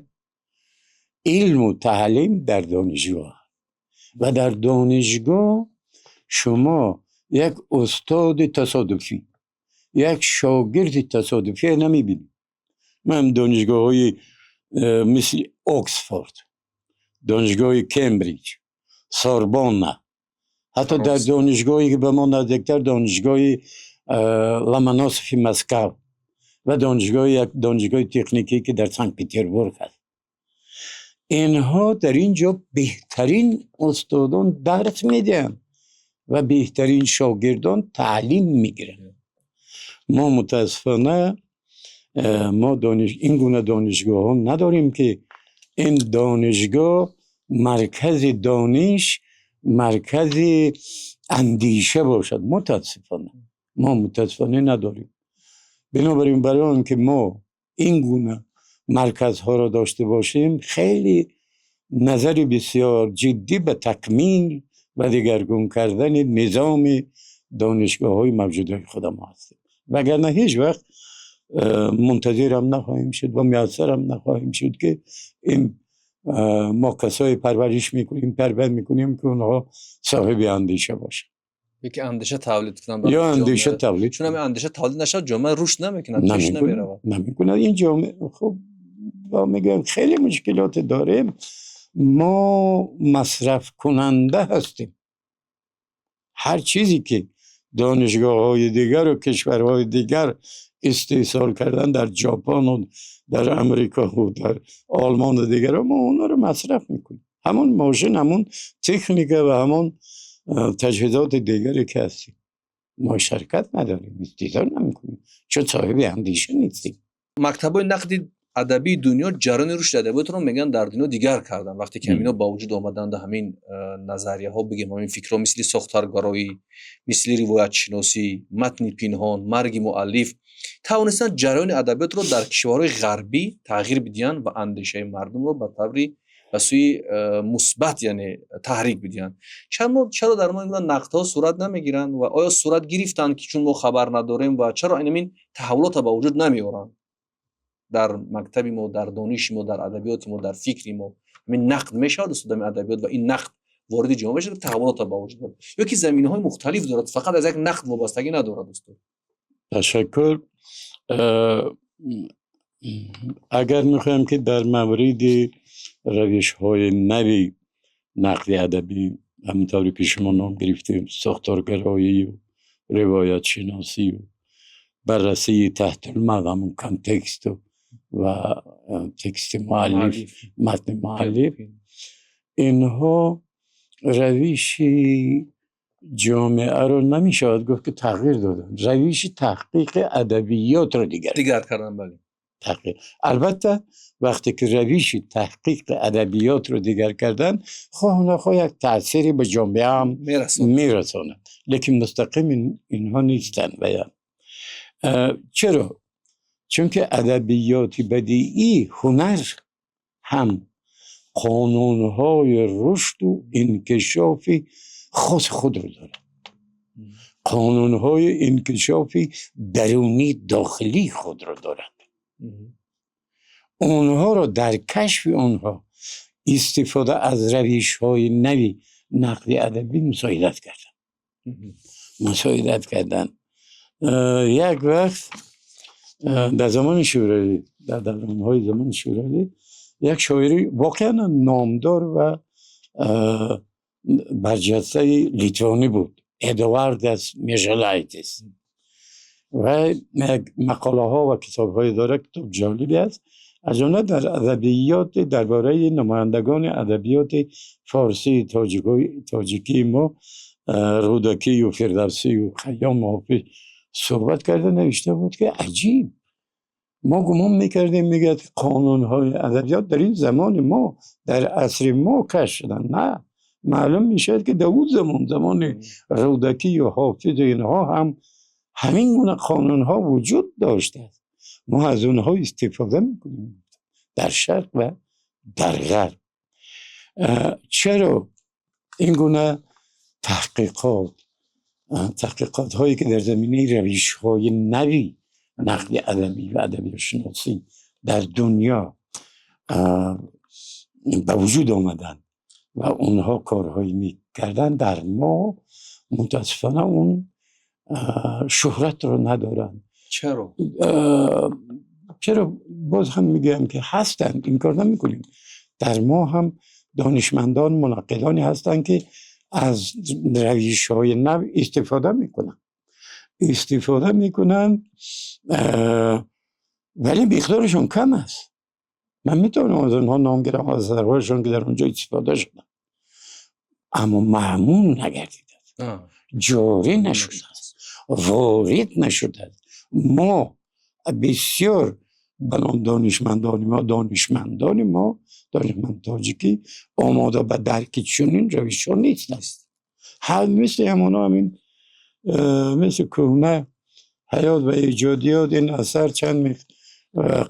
علم و تعلیم در دانشگاه و در دانشگاه شما یک استاد تصادفی، یک شاگرد تصادفی نمیبینید. من دانشگاه های مثل اکسفورد، دانشگاه کمبریج، سوربونا، حتی در دانشگاهی که به ما نزدیکتر، دانشگاه لومونوسوف مسکو و دانشگاه، یک دانشگاه تکنیکی که در سانت پیتربورگ هست، اینها در اینجا بهترین استادان درس میدن و بهترین شاگردان تعلیم میگیرن. ما متاسفانه ما این گونه دانشگاه ها نداریم که این دانشگاه مرکز دانش، مرکز اندیشه باشد. متاسفانه ما متاسفانه نداریم. بنابراین برای آنکه ما این گونه مرکزها را داشته باشیم، خیلی نظر بسیار جدی به تکمیل و دگرگون کردن نظام دانشگاه های موجوده خود ما هستیم، وگرنه هیچ وقت منتظرم نخواهیم شد و میسرم نخواهیم شد که این ما کسای پرورش میکنیم، پرور میکنیم که اونها صاحب اندیشه باشن. یکی اندیشه تولید کنن. یا اندیشه تولید. چون همین اندیشه تولید نشد، جامعه رشد نمیکنه، پیش نمیره. نمیکنه این جامعه. خب با میگم خیلی مشکلات داریم. ما مصرف کننده هستیم. هر چیزی که دانشگاه های دیگر و کشورهای دیگر استحصال کردن، در ژاپن و در امریکا و در آلمان و دیگر، ما اونا رو مصرف میکنیم. همون ماشین، همون تکنیک و همون تجهیزات دیگری که هستیم. ما شرکت نداریم، استحصال نمیکنیم، چون صاحب اندیشه نیستیم. مکتبای نقدی адабии дунё ҷараёни рушди адабиётро мегӯянд дар дунё дигар карданд. Вақте ки ҳамино ба вуҷуд омаданд, ҳамин назарияҳо, бигем, ҳамин фикрҳо, мисли сохторгароӣ, мисли ривоятшиносӣ, матни пинҳон, марги муаллиф, тавонистанд ҷараёни адабиётро дар кишварҳои ғарбӣ тағйир бидиҳанд ва андешаи мардумро ба таври ба сӯи мусбат, яъне таҳрик бидиҳанд. Чаро дар мо ин гуна нақдҳо сурат намегиранд ва оё сурат гирифтанд, ки чун мо хабар надорем, ва чаро инамин таҳаввулотро ба вуҷуд намеоранд дар мактаби мо, дар дониши мо, дар адабиёти мо, дар фикри мо? Ҳамин нақд мешавад, устод, ҳамин адабиёт ва ин нақд вориди ҷомеа мешавад, таҳаввулотро ба вуҷуд меорад, ё ки заминаҳои мухталиф дорад, фақат аз як нақд вобастагӣ надорад, устод? Ташаккур. Агар мехоҳем ки дар мавриди равишҳои нави нақди адабӣ, ҳамонтавре ки шумо ном гирифтем, сохторгароию ривоятшиносию баррасии таҳтулмад, ҳамон контексту ва тексти муаллиф, матни муаллиф, инҳо равиши ҷомеаро намешавад гуфт ки тағйир доданд, равиши таҳқиқи адабиётро дигар дигар кардан, бале. Таҳқиқ, албатта, вақте ки равиши таҳқиқи адабиётро дигар кардан, хоҳу нахоҳ як таъсире ба ҷомеа ҳам мерасонад, лекин мустақим инҳо нестанд. Ва чаро? Чунки адабиёти бадиӣ ҳунар ҳам قانونهای رشد و انکشاف خاص خود رو دارد، قانونهای انکشاف درونی داخلی خود را دارد. اونها را در کشف اونها استفاده از روش های نوی نقد ادبی مساعدت کردن. مساعدت کردن. یک وقت در زمان شوروی، در دوران‌های زمان شوروی، یک شاعری واقعا نامدار و برجسته لیتوانی بود، ادواردس میژلایتس، و مقاله ها و کتاب های داره، کتاب جالبی است، از جمله در ادبیات درباره نمایندگان ادبیات فارسی تاجیکی ما، رودکی و فردوسی و خیام و حافظ صحبت کرده، نوشته بود که عجیب، ما گمان میکردیم، میگه، قانون های ادبیات در این زمان ما، در عصر ما کشف شدن. نه، معلوم میشد که در اون زمان، زمان رودکی و حافظ و اینها هم همین گونه قانون ها وجود داشته است. ما از اونها استفاده میکنیم در شرق و در غرب. چرا این گونه تحقیقات هایی که در زمینه روش های نوی نقد ادبی و ادبی شناسی در دنیا به وجود آمدن و اونها کارهایی میکردن، در ما متاسفانه اون شهرت رو ندارن؟ چرا؟ چرا؟ باز هم میگم که هستند، این کار نمیکنیم. در ما هم دانشمندان، منقدانی هستند که از روش های نو استفاده میکنن، استفاده میکنن، ولی مقدارشون کم است. من میتونم از اونها نام گیرم، از اثرهایشون که در اونجا استفاده شدن، اما معمول نگردیده، جاری نشده است، وارد نشده است. ما بسیار به نام دانشمندان ما، دانشمندان ما، دانشمند تاجیکی آماده به درک چنین روش ها نیست است. هر مثل همونا، همین مثل کهنه حیات و ایجادیات، این اثر چند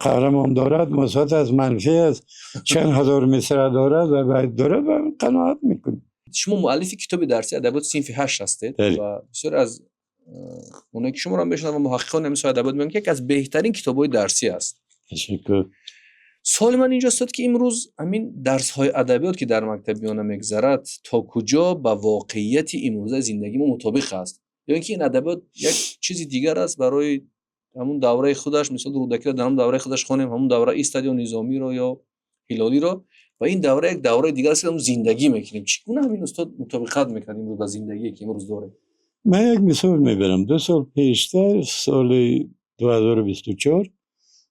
قهرمان دارد، مثبت از منفی است، چند هزار مصرع دارد و باید دارد و قناعت میکنیم. شما مؤلف کتاب درسی ادبیات صنف 8 هستید و بسیار از اونایی که شما را میشنون و محققان همین ادبیات میگن که یکی از بهترین کتاب‌های درسی است. تشکر. سوال من اینجاست که امروز همین درس های ادبیات که در مکتب میانه میگذرد تا کجا به واقعیت امروزه زندگی ما مطابق است، یا اینکه این ادبیات یک چیز دیگر است برای همون دوره خودش، مثل رودکی را در همون دوره خودش خوانیم، همون دوره ایستاد یا نظامی رو یا هلالی رو، و این دوره یک دوره دیگر است که همون زندگی میکنیم. چگونه همین استاد مطابقت میکنه امروز با زندگی که امروز داره؟ من یک مثال میبرم. 2 سال پیشتر، سال 2024،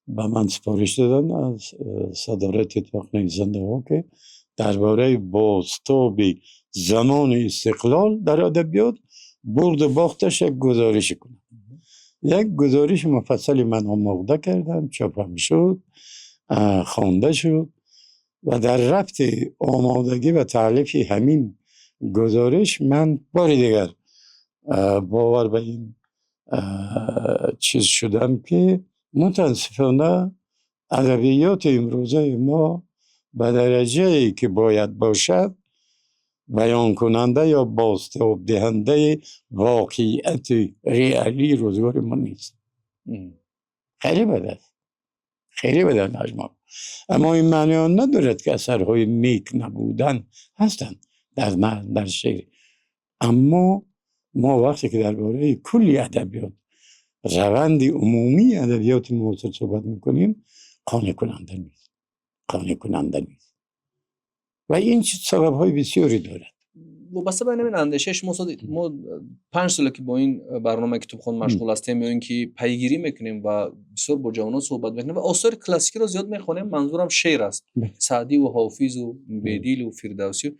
به من سپارش دادن از صدارت اتفاق نویسنده ها که درباره بازتاب زمان استقلال در ادبیات، برد و باختش، یک گزارش کنم. یک گزارش مفصلی من آماده کردم، چاپم شد، خوانده شد و در ربط آمادگی و تالیف همین گزارش من بار دیگر باور به این چیز شدم که متاسفانه ادبیات امروزه ما به درجه ای که باید باشد بیان کننده یا بازتاب دهنده واقعیت ریالی روزگار ما نیست. خیلی بد است، خیلی بد است. اما این معنی آن ندارد که اثرهای نیک نبودن، هستند در نثر، در شعر. اما ما وقتی که درباره کلی ادبیات، روند عمومی ادبیات معاصر صحبت میکنیم، قانع کننده نیست، قانع کننده نیست و این سبب های بسیاری دارد. وابسته به همین اندیشه شما استاد، ما 5 ساله که با این برنامه کتابخوان مشغول هستیم یا اینکه پیگیری میکنیم و بسیار با جوانان صحبت میکنیم و آثار کلاسیکی رو زیاد میخوانیم، منظورم شعر است، سعدی و حافظ و بیدل و فردوسی.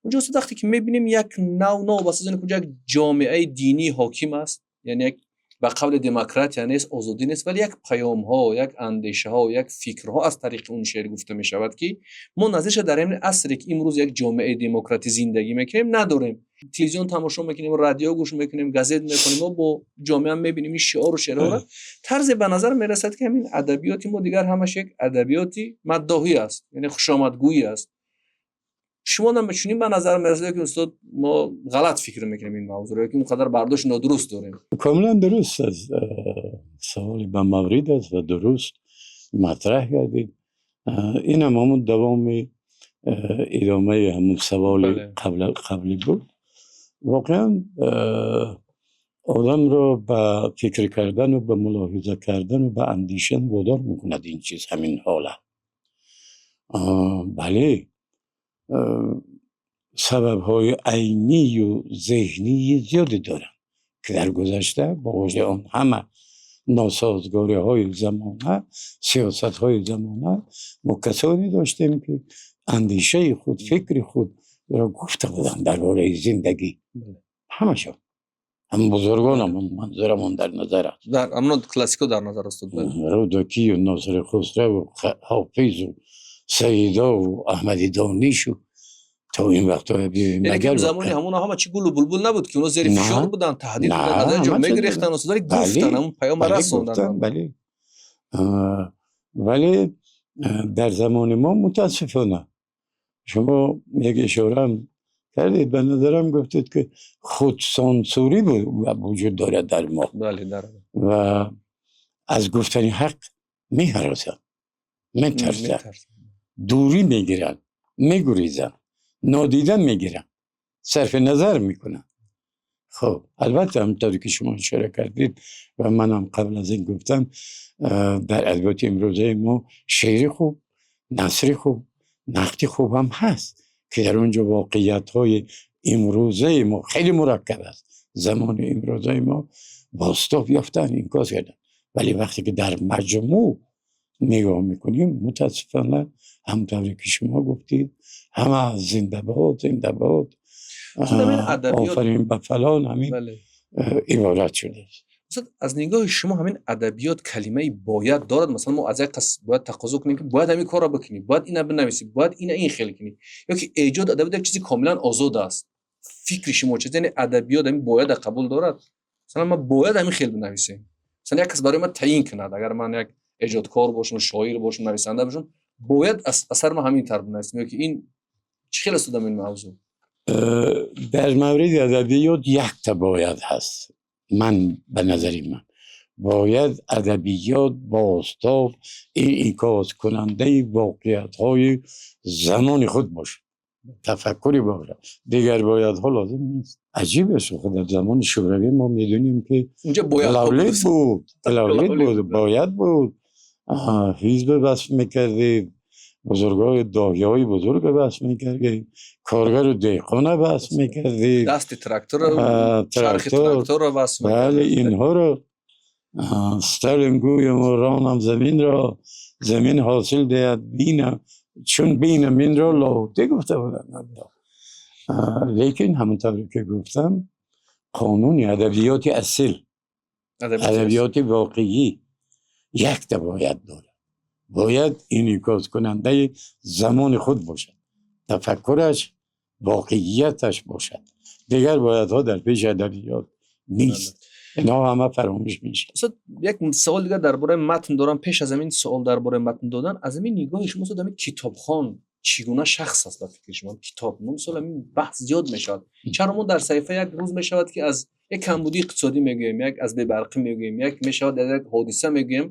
اونجا استاد وقتی که میبینیم یک نوع وابسته از اینکه اونجا یک جامعه دینی حاکم است، یعنی یک به قول دموکرات نیست، آزادی نیست، ولی یک پیام ها، یک اندیشه ها، یک فکرها از طریق اون شعر گفته می شود که ما نظیرش در این عصری که امروز یک جامعه دموکراتی زندگی میکنیم نداریم. تلویزیون تماشا میکنیم، رادیو گوش میکنیم، گازت میکنیم، ما با جامعه هم میبینیم این شعار و شعرها را. طرز به نظر میرسد که همین ادبیات ما دیگر همش یک ادبیاتی مداحی است، یعنی خوشامدگویی است. Шумо чунин ба назар мерасад, ки устод, мо ғалат фикр мекунем ин мавзӯъро ё ки он қадар бардошти нодуруст дорем? Комилан дуруст аст. Саволи ба маврид аст ва дуруст матраҳ кардед. Инам ҳамон давоми идомаи ҳамон саволи қаблӣ буд. Воқеан одамро ба фикр кардан ва ба мулоҳиза кардан ва ба андеша водор мекунад ин чиз, ҳамин ҳолат. Бале, сабабҳои айнию зеҳнии зиёде доранд, ки дар гузашта бо вуҷуди он ҳама носозгориҳои замона, сиёсатҳои замона, мо касоне доштем, ки андешаи худ, фикри худро гуфта буданд дар бораи зиндагӣ. Ҳамашон. Ҳам бузургонамон, манзурамон дар назар аст. Дар ҳамон классикҳо дар назар аст, устод. Рӯдакию Носири Хусраву Ҳофизу Саидову Аҳмади Донишу то ин вақтҳо. Яъне ки замони ҳамон ҳама чи гулу булбул набуд, ки онҳо зери фишор буданд, таҳдид буданд, аз ҷо мегирехтанд, устод, вале гуфтанд, ҳамон паёмро расонданд. Бале, вале дар замони мо, мутаассифона, шумо як ишораам кардед, ба назарам гуфтед, ки худсансурӣ вуҷуд дорад дар мо. Бале, дар Ва аз гуфтани ҳақ меҳаросанд, метарсанд, дурӣ мегиранд, мегурезанд, нодида мегиранд, сарфи назар мекунанд. Хуб, албатта, ҳамонтавре ки шумо ишора кардед ва манам қабл аз ин гуфтам, дар адабиёти имрӯзаи мо шеъри хуб, насри хуб, нақди хуб ҳам ҳаст, ки дар он ҷо воқеиятҳои имрӯзаи мо хеле мураккаб аст, замони имрӯзаи мо бозтоб ёфтан, инъикос карданд. Вале вақте ки дар маҷмӯъ нигоҳ мекунем, мутаассифона, ҳамонтавре ки шумо гуфтед, ҳама зиндабод, зиндабод, офарин ба фалон, ҳамин иборат шудааст. Устод, аз нигоҳи шумо ҳамин адабиёт калимаи бояд дорад? Масалан, мо аз як кас бояд тақозо кунем, ки бояд ҳамин корро бикунӣ, бояд ина бинависӣ, бояд ина ин хел кунӣ, ё ки эҷоди адабиёт як чизи комилан озод аст? Фикри шумо чист? Яъне адабиёт ҳамин бояда қабул дорад? Масалан, ман бояд ҳамин хел бинависем, масалан, як кас барои ман таъйин кунад, агар ман як эҷодкор бошам, шоир бошам, нависанда бошам, бояд асари ман ҳамин тавр бинависем, ё ки ин чӣ хел аст ин мавзӯъ? Дар мавриди адабиёт якта бояд ҳаст. Ман ба назари ман, бояд адабиёт бозтоб, инъикоскунандаи воқеиятҳои замони худ бошад, тафаккуре бошад. Дигар боядҳо лозим нест. Аҷиб аст, худ дар замони Шӯравӣ мо медонем, ки унҷа бояд главлит буд, главлит буд, бояд буд. Ҳизб васф мекардед, бузургои доҳиҳои бузург васф мекардед, коргару деҳқона васф мекардед. Дасти тракторро, чархи тракторро васф. Бале, инҳоро Сталин гӯям ва ронам заминро, замин ҳосил диҳад бинам, чун бинам инро, Лоҳутӣ гуфта буданд. Лекин ҳамонтавре ки гуфтам, қонуни адабиёти асил, адабиёти воқеӣ якта бояд дорад: бояд инъикоскунандаи замони худ бошад, тафаккураш воқеияташ бошад. Дигар боядҳо дар пеши адабиёт нест, инҳо ҳама фаромӯш мешавад. Устод, як савол дигар дар бораи матн дорам. Пеш аз ҳамин савол дар бораи матн додан, аз ҳамин нигоҳи шумо, устод, ҳамин китобхон чӣ гуна шахс аст ба фикри шумо? Китоб, мисол, ҳамин баҳс зиёд мешавад, чаро мо дар саҳифа як рӯз мешавад, ки аз як камбудии иқтисодӣ мегӯем, як аз бебарқӣ мегӯем, як мешавад аз як ҳодиса мегӯем,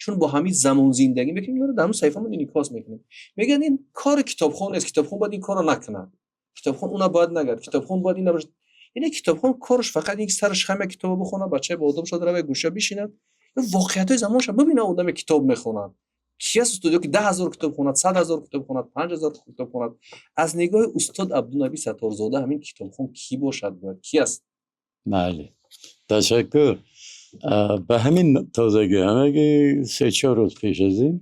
чун бо ҳамин замон зиндагӣ мекунем, инро дар ҳамин саҳифамон инъикос мекунем. Мегӯянд, ин кори китобхон нест, китобхон бояд ин корро накунад, китобхон уна бояд нагӯяд, китобхон бояд ин набошад. Яъне китобхон кораш фақат ин ки сараш хам, як китобо бихонад, бачаи боодоб шуд, равад гӯша бишинад, воқеиятҳои замонша бибинад. Одаме китоб мехонад ки аст, устод? Ё ки 10 000 китоб хонад, 100 000 китоб хонад, 5000 китоб хонад? Аз нигоҳи устод Абдунаби Сатторзода ҳамин китобхон кӣ бошад бояд, кӣ аст? Бале, ташаккур. Ба ҳамин тозагӣ, ҳамаги 3-4 рӯз пеш аз ин,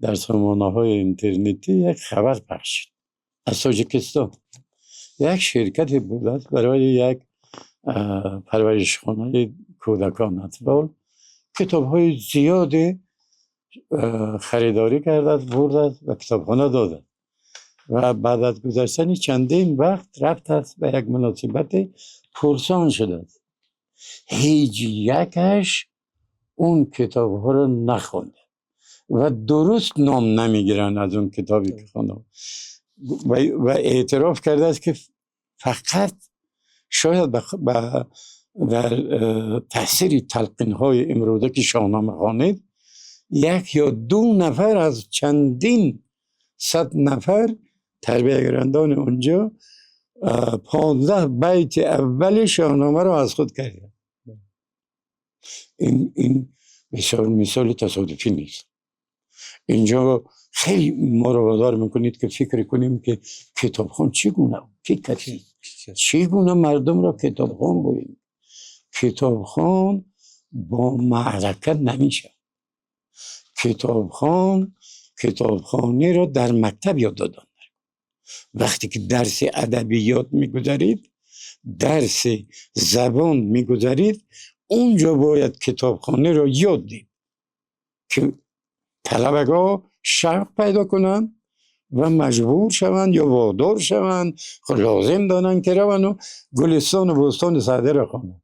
дар сомонаҳои интернетӣ як хабар пахш шуд аз Тоҷикистон. Як ширкате будааст, барои як парваришхонаи кӯдакон, атфол, китобҳои зиёде харидорӣ кардааст, бурдааст, ба китобхона додааст ва баъд аз гузаштани чандин вақт рафтааст, ба як муносибате пурсон шудааст. Ҳеҷ якаш он китобҳоро нахонда ва дуруст ном намегиранд аз он китобе ки хонда. و اعتراف کرده است که فقط شاید در تاثیر تلقین های امروزه که شاهنامه خوانید، یک یا دو نفر از چندین صد نفر تربیه گیرندان اونجا 15 بیت اول شاهنامه رو از خود کرده. این بسیار مثال تصادفی نیست. اینجا خیلی ما رو وادار میکنید که فکر کنیم که کتابخوان چگونه، کی کسی چگونه مردم را کتابخوان گوییم. کتابخوان با معرکه نمیشه. کتابخوان کتابخوانی رو در مکتب یاد دادن. وقتی که درس ادبیات میگذارید، درس زبان میگذارید، اونجا باید کتابخانه رو یاد دید که طلبگاه شوق پیدا کنن و مجبور شوند یا وادار شوند، خب لازم دانن که روند و گلستان و بوستان سعدی را خوانند،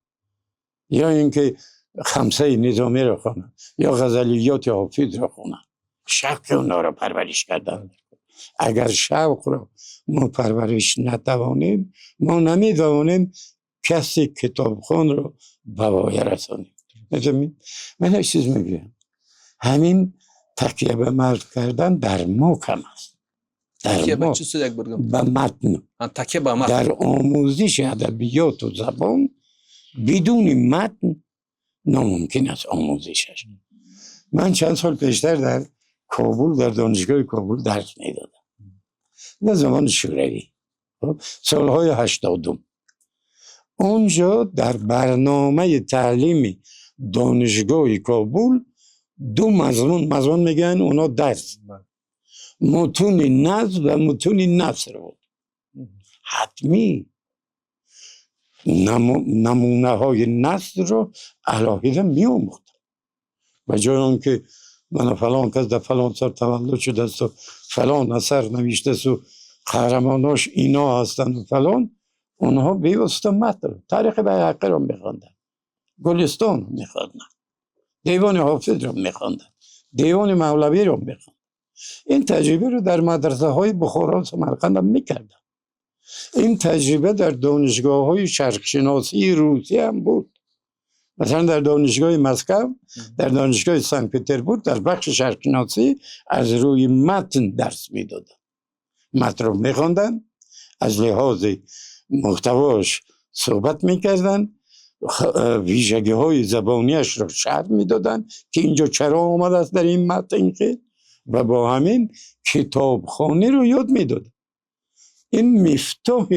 یا اینکه خمسه نظامی را خوانند، یا غزلیات حافظ را خوانند. شوق اونا را پرورش کردن. اگر شوق را ما پرورش نتوانیم، ما نمیتوانیم کسی کتابخوان رو به پایه رسانیم. می‌فهمید؟ من یک چیز میگویم، همین تکیه به متن کردن در ما کم است. در تکیه به ما چه چیز یک بگم؟ به متن. تکیه به متن. در آموزش ادبیات و زبان بدون متن ناممکن است آموزشش. من چند سال پیشتر در کابل، در دانشگاه کابل درس میدادم، در زمان شوروی، خب، سالهای 80. اونجا در برنامه تعلیم دانشگاه کابل دو مضمون، مضمون میگن اونا درس، متون نظم و متون نثر بود. حتمی نمونه های نثر رو علاهیده می‌آموخت. و جای آنکه من فلان کس در فلان سال تولد شده است و فلان اثر نوشته است و قهرماناش اینا هستند و فلان، اونها بیوسته متن رو، تاریخ بیهقی رو میخواندن، گلستان رو میخواندن، دیوان حافظ رو میخواندن، دیوان مولوی رو میخواندن. این تجربه رو در مدرسه های بخارا و سمرقند هم میکردن. این تجربه در دانشگاه های شرق شناسی روسیه هم بود. مثلا در دانشگاه مسکو، در دانشگاه سن پتربورگ، در بخش شرق شناسی از روی متن درس میدادن. متن رو میخواندن، از لحاظ محتواش صحبت میکردن، ویژگی های زبانیش رو شرح میدادن که اینجا چرا آمده است در این متن که، و با همین کتابخانه رو یاد میدادن. این مفتاح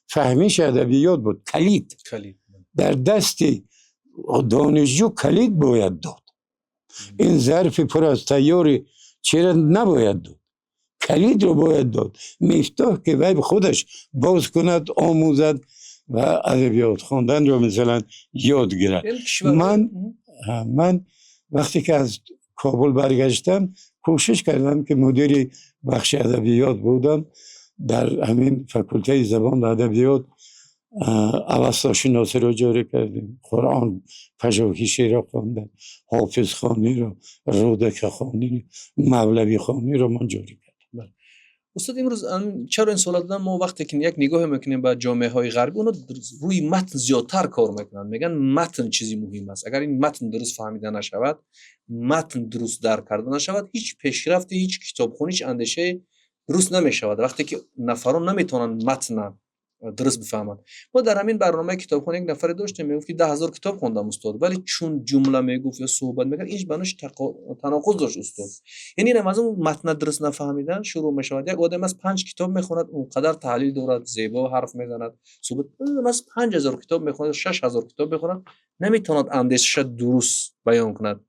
فهمیش ادبیات بود، کلید. کلید. در دست دانشجو کلید باید داد. این ظرف پر از تیاری چرا نباید داد؟ کلید رو باید داد، مفتاح که وی خودش باز کند، آموزد و ادبیات خواندن رو مثلا یاد گیرد. این کشور- من وقتی که از کابل برگشتم کوشش کردم که مدیر بخش ادبیات بودم در همین فاکولته زبان و ادبیات، اوستا شناسی رو جاری کردیم، قرآن پژوهشی رو خواندن، حافظ خوانی رو، رودکی خوانی رو، مولوی خوانی رو من جاری کردم. استاد امروز چرا این سوال دادم؟ ما وقتی که یک نگاه میکنیم به جامعه های غربی، اونا روی متن زیادتر کار میکنن، میگن متن چیزی مهم است. اگر این متن درست فهمیده نشود، متن درست درک کرده نشود، هیچ پیشرفتی، هیچ کتابخوانی، هیچ اندیشه درست نمیشود. وقتی که نفران نمیتونن متن درست بفهمند. ما در همین برنامه کتابخوانی یک نفر داشتیم میگفت که 10,000 کتاب خوندم استاد، ولی چون جمله میگفت یا صحبت میکرد هیچ بناش تناقض داشت استاد. یعنی این از اون متن درست نفهمیدن شروع میشود. یک آدم از 5 کتاب میخواند اونقدر تحلیل دارد، زیبا حرف میزند، صحبت، اون از 5000 کتاب میخواند، 6000 کتاب میخواند، نمیتواند اندیشش درست بیان کند.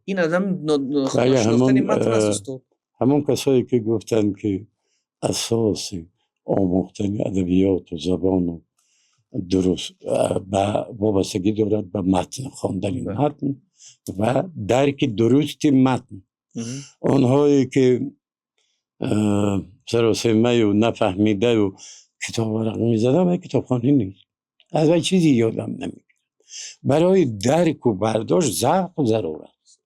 این از هم شناختن متن است استاد. همون کسایی که گفتن که اساس آموختن ادبیات و زبان و درست وابستگی دارد به متن، خواندن متن و درک درست متن. آنهایی که سراسیمه و نفهمیده و کتاب ورق می‌زدن، من کتابخوانی نیست، از وی چیزی یادم نمی‌گیرم. برای درک و برداشت ذوق ضرور است،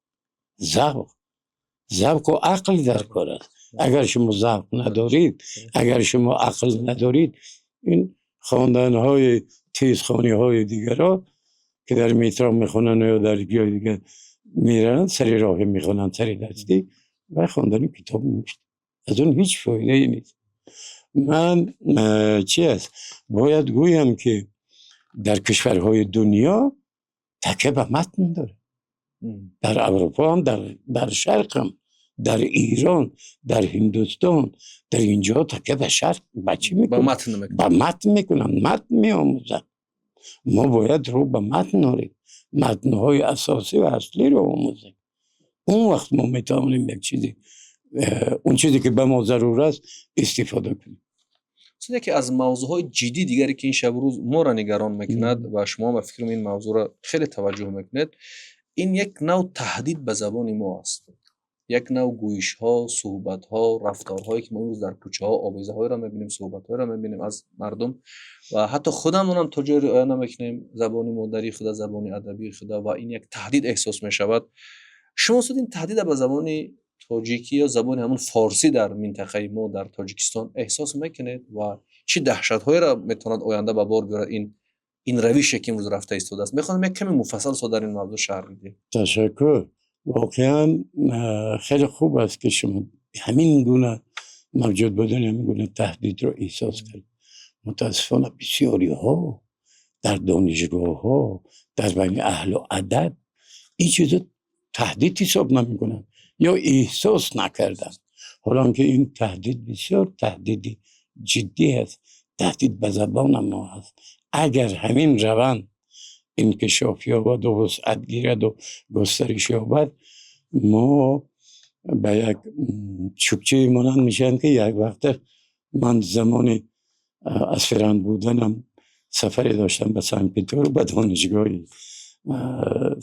ذوق و عقل در کار است. Агар шумо завқ надоред, агар шумо ақл надоред, ин хонданҳои тезхониҳои дигарро ки дар метро мехонанд ё дар ҷои дигар мераванд, сари роҳе мехонанд, сари дастӣ, ва хондани китоб нест. Аз он ҳеҷ фоидае нест. Ман чӣ аст? Бояд гӯям, ки дар кишварҳои дунё такя ба матн дорад. Дар Аврупо ҳам, дар Шарқ ҳам, дар Эрон, дар Ҳиндустон, дар инҷо такя ба шарқ ба чӣ ба мекунанд? Матн мекунанд. Ба матн мекунанд, матн меомӯзанд. Мо бояд рӯ ба матн орем, матнҳои асосӣ ва аслиро омӯзем. Он вақт мо метавонем як чизе, он чизе ки ба мо зарур аст, истифода кунем. Устод, яке аз мавзӯъҳои ҷиддии дигаре, ки ин шабу рӯз моро нигарон мекунад ва шумо ба фикрам ин мавзӯъро хеле таваҷҷӯҳ мекунед, ин як нав таҳдид ба забони мо аст. Як нав гӯишҳо, суҳбатҳо, рафторҳое, ки мо имрӯз дар кӯчаҳо овезаҳоеро мебинем, суҳбатҳоеро мебинем аз мардум ва ҳатто худамонам то ҷое риоя намекунем забони модарии худа, забони адабии худа, ва ин як таҳдид эҳсос мешавад. Шумо, устод, ин таҳдида ба забони тоҷикӣ ё забони ҳамун форсӣ дар минтақаи мо, дар Тоҷикистон, эҳсос мекунед ва чӣ даҳшатҳоеро метавонад оянда ба бор биёрад ин равише, ки имрӯз рафта истодааст? Мехоҳам як каме муфассал со дар ин мавзӯъ шарҳ бидиҳед. Ташаккур. Воқеан хеле хуб аст, ки шумо ҳамин гуна мавҷуд будани ҳамин гуна таҳдидро эҳсос кард. Мутаассифона, бисёриҳо дар донишгоҳҳо, дар байни аҳлу адаб ин чизо таҳдид ҳисоб намекунанд ё эҳсос накарданд, ҳолон ки ин таҳдид бисёр таҳдиди ҷиддӣ аст, таҳдид ба забони мо аст. Агар ҳамин раванд инкишоф ёбаду вусъат гираду густариш ёбад, мо ба як чукчае монанд мешавем, ки як вақте ман замони аспирант буданам сафаре доштам ба Санкт Петербург, ба донишгоҳи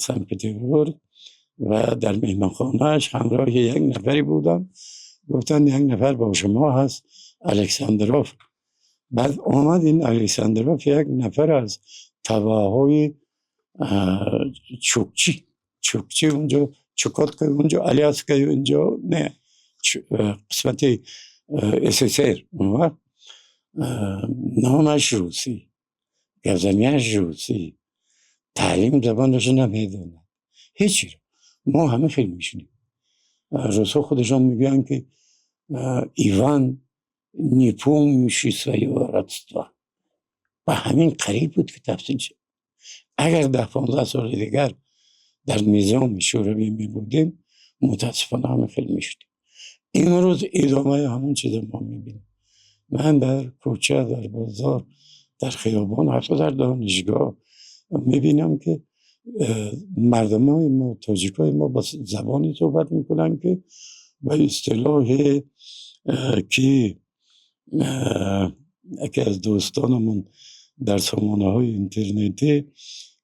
Санкт Петербург, ва дар меҳмонхонааш ҳамроҳи як нафаре будам. Гуфтанд, як нафар бо шумо ҳаст, Александров. Баъд омад ин Александров, як нафар аз табаъҳои чукчи, чукчи унҷо, Чукотка унҷо, Аляска унҷо, не, қисмати СССР он вақт. Номаш русӣ, гапзанияш русӣ, таълим забонашо намедонад, ҳечиро. Мо ҳама хел мешунем. Русҳо худашон мегӯянд, ки Иван, не помнящий своего родства. Ба ҳамин қариб буд, ки тафсил шуд. Агар 10-15 соли дигар дар низоми шӯравӣ мебудем, мутаассифона, ҳама хел мешудем. Имрӯз идомаи ҳамон чиза мо мебинем. Ман дар кӯча, дар бозор, дар хиёбон, ҳатто дар донишгоҳ мебинам, ки мардумои мо, тоҷикои мо, ба забоне суҳбат мекунанд, ки ба истилоҳе ки яке аз дӯстонамон дар сомонаҳои интернетӣ,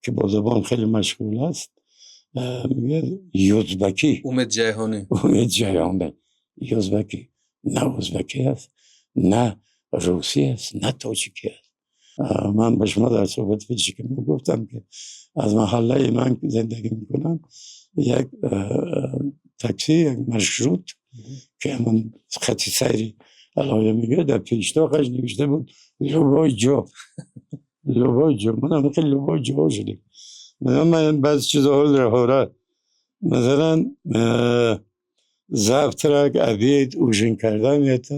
ки бо забон хеле машғул аст, мегӯяд юзбакӣ. Умед Ҷайҳонӣ. Умед Ҷайҳонӣ. Юзбакӣ на узбакӣ аст, на русӣ аст, на тоҷикӣ аст. Ман ба шумо дар суҳбати пеши мо гуфтам, ки аз маҳаллаи ман зиндагӣ мекунам, як такси, як маршрут, ки ҳамон хати сайри алоя мегӯяд, дар пештоқаш навишта буд: «Любой ҷо, любой ҷо». Ман ҳам хеле любой ҷо шудем. Ман баъзе чизҳоро, масалан, завтрак, обед, ужин кардан, это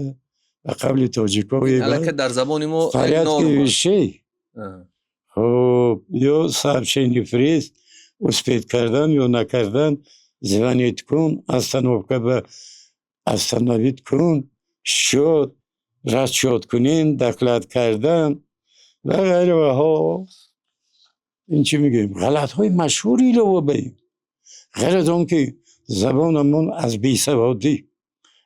ба қавли тоҷико Аллакай дар забони мо порядке вещей. Хуб, ё сообщение фриз успеть кардан ё накардан, звонить кун, остановка ба остановить кун, счёт расчёт кунем, доклад кардан ва ғайра ва ҳо. Ин чӣ мегӯем, ғалатҳои машҳури илова ба ин. Ғайр аз он ки забонамон аз бесаводӣ,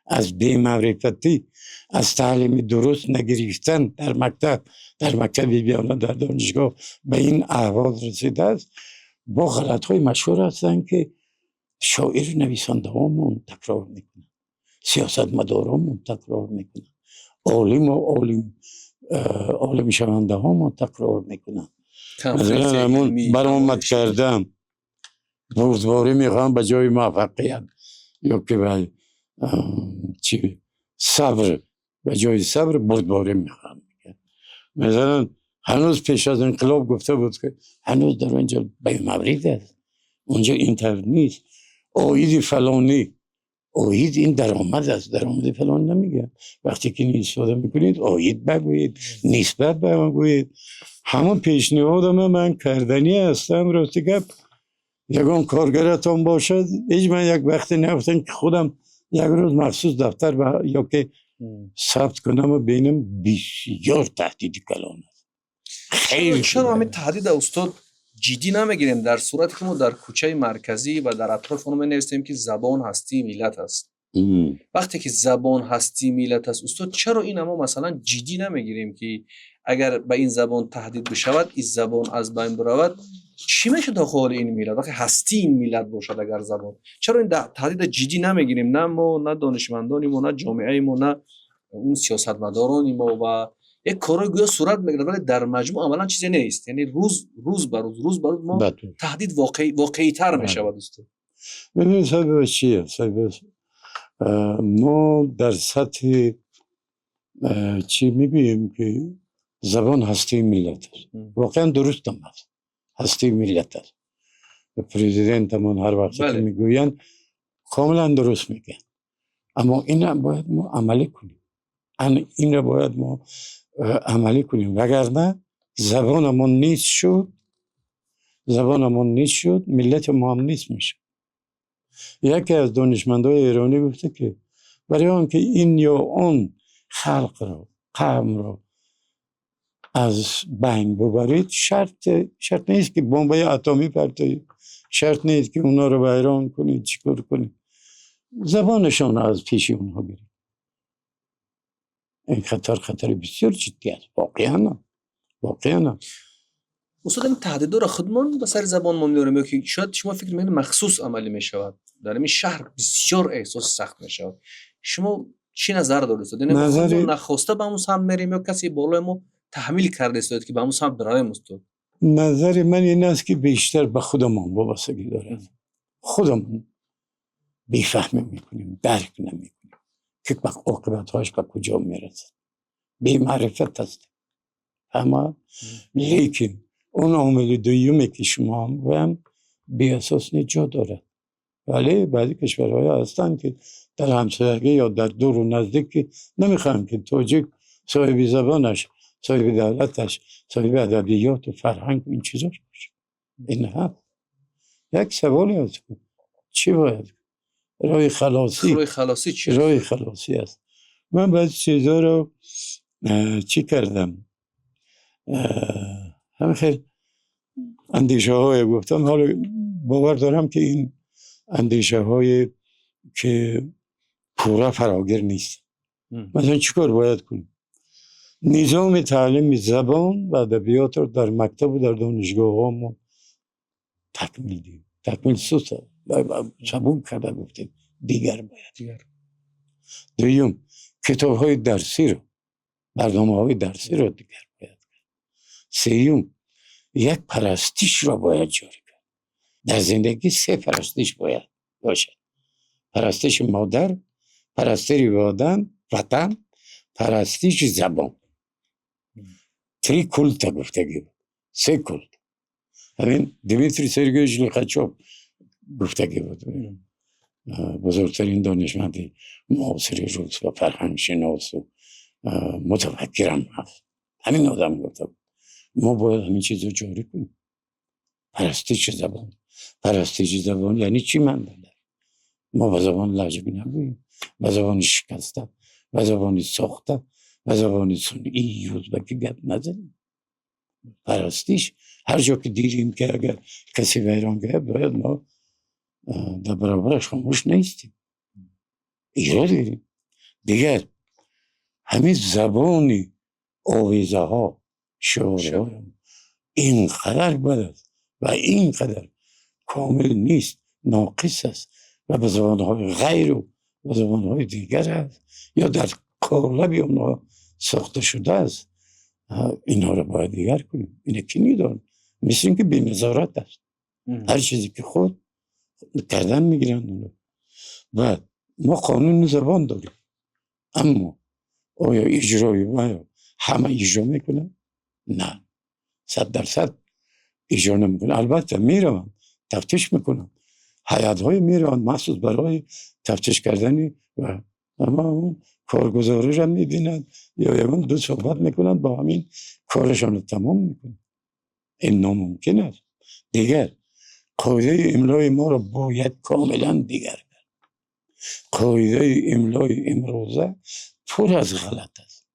аз бемаърифатӣ, аз таълими дуруст нагирифтан дар мактаб, дар мактаби миёна, дар донишгоҳ ба ин аҳвол расидааст, бо ғалатҳои машҳур ҳастанд, ки шоиру нависандаҳомон такрор мекунанд, сиёсатмадоромон такрор мекунанд, олиму олимшавандаҳомон такрор мекунанд. Масалан, ҳамун баромад кардан, бурдборӣ мехоҳам ба ҷои муваффақият ё ки чи. صبر به جای صبر بردباری میخوام. مثلا هنوز پیش از انقلاب گفته بود که هنوز در اونجا به مورد است، اونجا اینتر نیست، عاید فلانی، عاید این درآمد است، درآمد فلان نمیگه. وقتی که نیست استفاده میکنید عاید بگویید، نسبت بگویید. همون پیشنهاد من کردنی هستم. راستی گپ یگان کارگرتان باشد، هیچ من یک وقتی نگفتم که خودم یک روز مخصوص دفتر یا که ثبت کنم و بینم. بسیار تهدید کلان است. خیلی چرا همین تهدید استاد ҷиддӣ намегирем, дар сурате ки мо дар кӯчаи марказӣ ва дар атрофи он менависем, ки забон ҳастии миллат аст? Вақте ки забон ҳастии миллат аст, устод, чаро ин мо масалан ҷиддӣ намегирем, ки агар ба ин забон таҳдид бишавад, ин забон аз байн биравад, чӣ мешавад ҳоли ин миллат, вақте ҳастии ин миллат бошад агар забон? Чаро ин таҳдида ҷиддӣ намегирем, на мо, на донишмандони мо, на ҷомеаи мо, на он сиёсатмадорони мо? Ва як корҳои гӯё сурат мегирад, вале дар маҷмӯъ амалан чизе нест. Яъне рӯз ба рӯз, рӯз ба рӯз мо таҳдид воқеитар мешавад, устод. ببینید صاحب چیه صاحب، ما در سطح چی میگوییم که زبان هستی ملت است. واقعا درست هم هست، هستی ملت است. پرزیدنت من هر وقت که میگویند کاملا درست میگن، اما این باید ما عملی کنیم، این را باید ما عملی کنیم، وگرنه زبانمون نیست شد، زبانمون نیست شد، ملت ما هم نیست میشه. یکی از دانشمندای ایرانی گفته که برای آنکه این یا آن خلق رو، قوم رو از بین ببرید، شرط نیست که بمب اتمی پرتایید، شرط نیست که اونا رو ویران کنید، چیکار کنید، زبانشان رو از پیش اونها گیرید. این خطر خطر بسیار جدی است، واقعا واقعا. устод, ин таҳдидоро худмон ба сари забонмон меорем ё ки шояд шумо фикр мекунед, махсус амалӣ мешавад, дар ин шаҳр бисёр эҳсоси сахт мешавад? Шумо чӣ назар доред, устод? Яъне нахоста ба ҳамун самт мерем ё касе болои мо таҳмил карда истояд, ки ба ҳамун самт биравем, устод? назари ман ин аст, ки бештар ба худамон вобастагӣ дорад. Худамон бефаҳмӣ мекунем, дарк намекунем, ки оқибатҳояш ба куҷо мерасад. Бемаърифат ҳастем ҳама. Лекин он омили дуюме, ки шумо ҳам гӯям, беасос не, ҷо дорад. Вале баъзе кишварҳое ҳастанд, ки дар ҳамсоягӣ ё дар дуру наздик, ки намехоҳанд, ки тоҷик соҳиби забонаш, соҳиби давлаташ, соҳиби адабиёту фарҳанг, ин чизош бошад. Ин ҳаст. Як саволе аст: чӣ бояд, роҳи халосӣ? роҳи халосӣ чи? роҳи халосӣ аст. Ман баъзи чизҳоро чӣ кардам, ҳамин хел андешаҳое гуфтам. Ҳоло бовар дорам, ки ин андешаҳое ки пурра фарогир нест. Масалан, чӣ кор бояд кунем? Низоми таълими забон ва адабиётро дар мактабу дар донишгоҳҳо мо такмил диҳем. Такмил суса сабук карда гуфтем, дигар бояд. Дуюм, китобҳои дарсиро, барномаҳои дарсиро дигар бояд кард. Сеюм, як парастишро бояд ҷорӣ кард. Дар зиндагӣ се парастиш бояд бошад: парастиши модар, парастиши ватан, парастиши забон. Три культа гуфтагӣ буд, се культ. Ҳамин Дмитрий Сергеевич Лихачев гуфтагӣ буд, бузургтарин донишманди муосири рус ва фарҳангшиносу мутафаккирам ҳаст. Ҳамин одам гуфта буд, мо бояд ҳамин чизро ҷорӣ кунем. Парастиши забон. Парастиши забон яъне чӣ? Ман мо ба забони лаҳҷагӣ нагӯем, ба забони шикаста, ба забони сохта, ба забони сунъии ӯзбакӣ гап назанем. Парастиш: ҳар ҷо ки дидем, ки агар касе вайрон кард, бояд мо дар баробараш хомӯш наистем, эрод гирем. Дигар ҳамин забони овезаҳо, шиорҳо инқадар бад аст ва инқадар комил нест, ноқис аст ва ба забонҳои ғайру ба забонҳои дигар аст ё дар қолаби онҳо сохта шудааст. Инҳоро бояд дигар кунем. Ина ки медонам, мисли ин ки беназорат аст, ҳар чизе ки худ кардан мегиранд онро. Баъд мо қонуни забон дорем. Аммо оё иҷрои маро ҳама иҷро мекунанд? На, 100% иҷро намекунанд. Албатта мераванд, тафтиш мекунанд, ҳайатҳое мераванд махсус барои тафтиш кардани ва аммо он коргузориро мебинанд ё ягон ду суҳбат мекунанд, бо ҳамин корашонро тамом мекунанд. Ин номумкин аст. Дигар қоидаи имлои моро бояд комилан дигар кард. Қоидаи имлои имрӯза пур аз ғалат аст,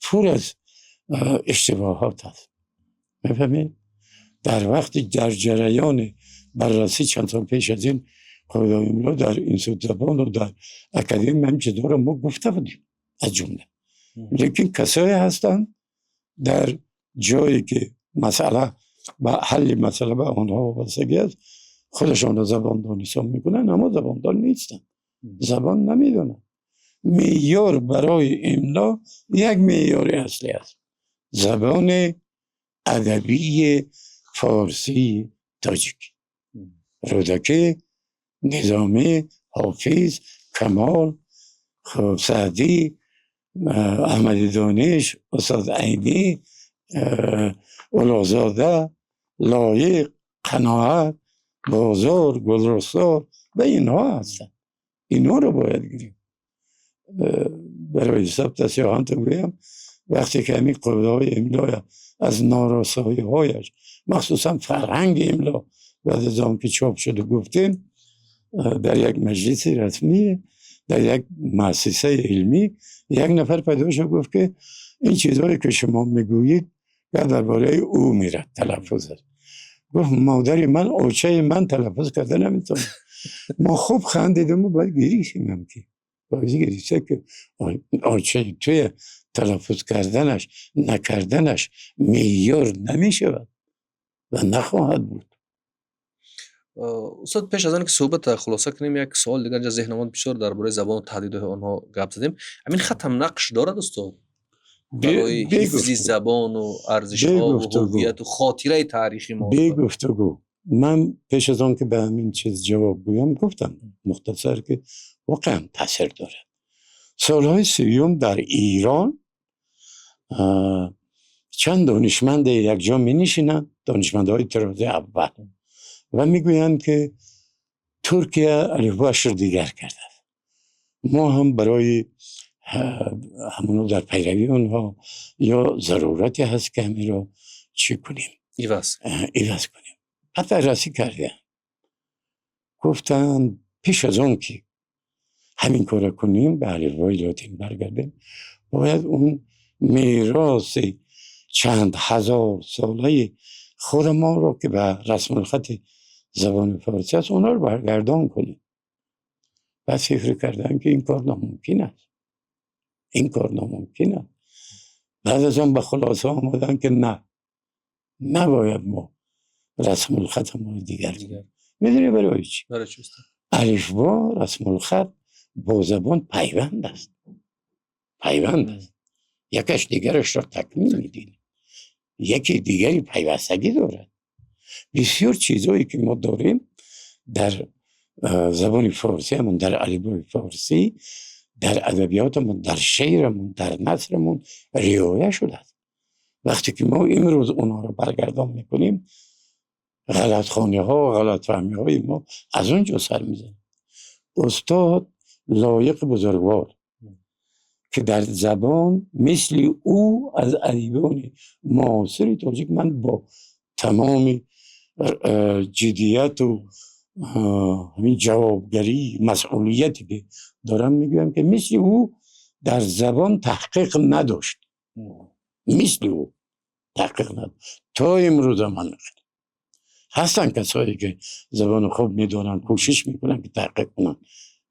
пур аз иштибоҳот аст. Мефаҳмед? Дар вақти дар ҷараёни баррасӣ чанд сол пеш аз ин қоидаи имло дар институт забону дар академия ҳам чизҳоро мо гуфта будем аз ҷумла. Лекин касое ҳастанд, дар ҷое ки масъала ба ҳалли масъала ба онҳо вобастагӣ аст, худашонро забондон ҳисоб мекунанд, аммо забондон нестанд, забон намедонанд. Меъёр барои имло як меъёри аслӣ аст: забони адабии форсии тоҷик. Рӯдакӣ, Низомӣ, Ҳофиз, Камол, хуб, Саъдӣ, Аҳмади Дониш, устод Айнӣ, Улуғзода, Лоиқ, Қаноат, Бозор, Гулрухсор ва инҳо ҳастанд. Инҳоро бояд гирем. Барои ҳисоб тасиҳанто гӯям, вақте ки ҳамин қоидаҳои имлоя аз норасоиҳояш, махсусан фарҳанги имло, баъд аз он ки чоп шуду гуфтем, дар як маҷлиси расмӣ, дар як муассисаи илмӣ як нафар пайдо шуд, гуфт ки ин чизҳое ки шумо мегӯед, гап дар бораи ӯ мерад, талаффуз аст. Гуфт: модари ман, очаи ман талаффуз карда наметавонад. Мо хуб хандидему баъд гиристем, ки боиси гириста ки очаи туя талаффуз карданаш, накарданаш меъёр намешавад ва нахоҳад буд. Устод, пеш аз он ки суҳбатро хулоса кунем, як суол дигар инҷа зеҳн омад. Бисёр дар бораи забону таҳдидҳои онҳо гап задем. Ҳамин хат ҳам нақш дорад, устод, барои ҳифзи забону арзишҳову ҳувияту хотираи таърихи мо? Бегуфтугӯ. Ман пеш аз он ки ба ҳамин чиз ҷавоб гӯям, гуфтам мухтасар ки воқеан таъсир дорад. Солҳои 30-ум дар Эрон чанд донишманде якҷо менишинанд, донишмандҳои тарози аввал, ва мегӯянд ки Туркия алифбоашро дигар кардааст, мо ҳам барои ҳамоно дар пайравии онҳо ё зарурате ҳаст ки ҳаминро чӣ кунем? Иваз. Иваз кунем. Пас баррасӣ кардем, гуфтанд пеш аз он ки ҳамин корро кунем, ба алифбои лотин баргардем, бояд он мероси чанд ҳазор солаи худамонро ки ба расмулхати забони форсӣ аст, онҳоро баргардон кунем. Баъд фикр карданд ки ин кор номумкин аст, ин кор номумкин аст. Баъд аз он ба хулоса омаданд ки на, набояд мо расмулхатамонро дигар кунем. Медонӣ барои чӣ? Барои чӣ, устод? Алифбо, расмулхат бо забон пайванд аст, пайванд аст. Якаш дигарашро такмил медиҳад, яке дигари пайвастагӣ дорад. Бисёр чизҳое ки мо дорем дар забони форсӣ, ҳамон дар алифбои форсӣ, дар адабиётамон, дар шеърамон, дар насрамон риоя шудааст. Вақте ки мо имрӯз онҳоро баргардон мекунем, ғалатхониҳо, ғалатфаҳмиҳои мо аз он ҷо сар мезанад. Устод Лоиқ бузургвор ки дар забон мисли ӯ аз адибони муосири тоҷик, ман бо тамоми ҷиддияту ҳамин ҷавобгарӣ, масъулияте ки дорам, мегӯям ки мисли ӯ дар забон таҳқиқ надошт, мисли ӯ таҳқиқ надошт. То имрӯза ман ҳастанд касое ки забони хуб медонанд, кӯшиш мекунанд ки таҳқиқ кунанд,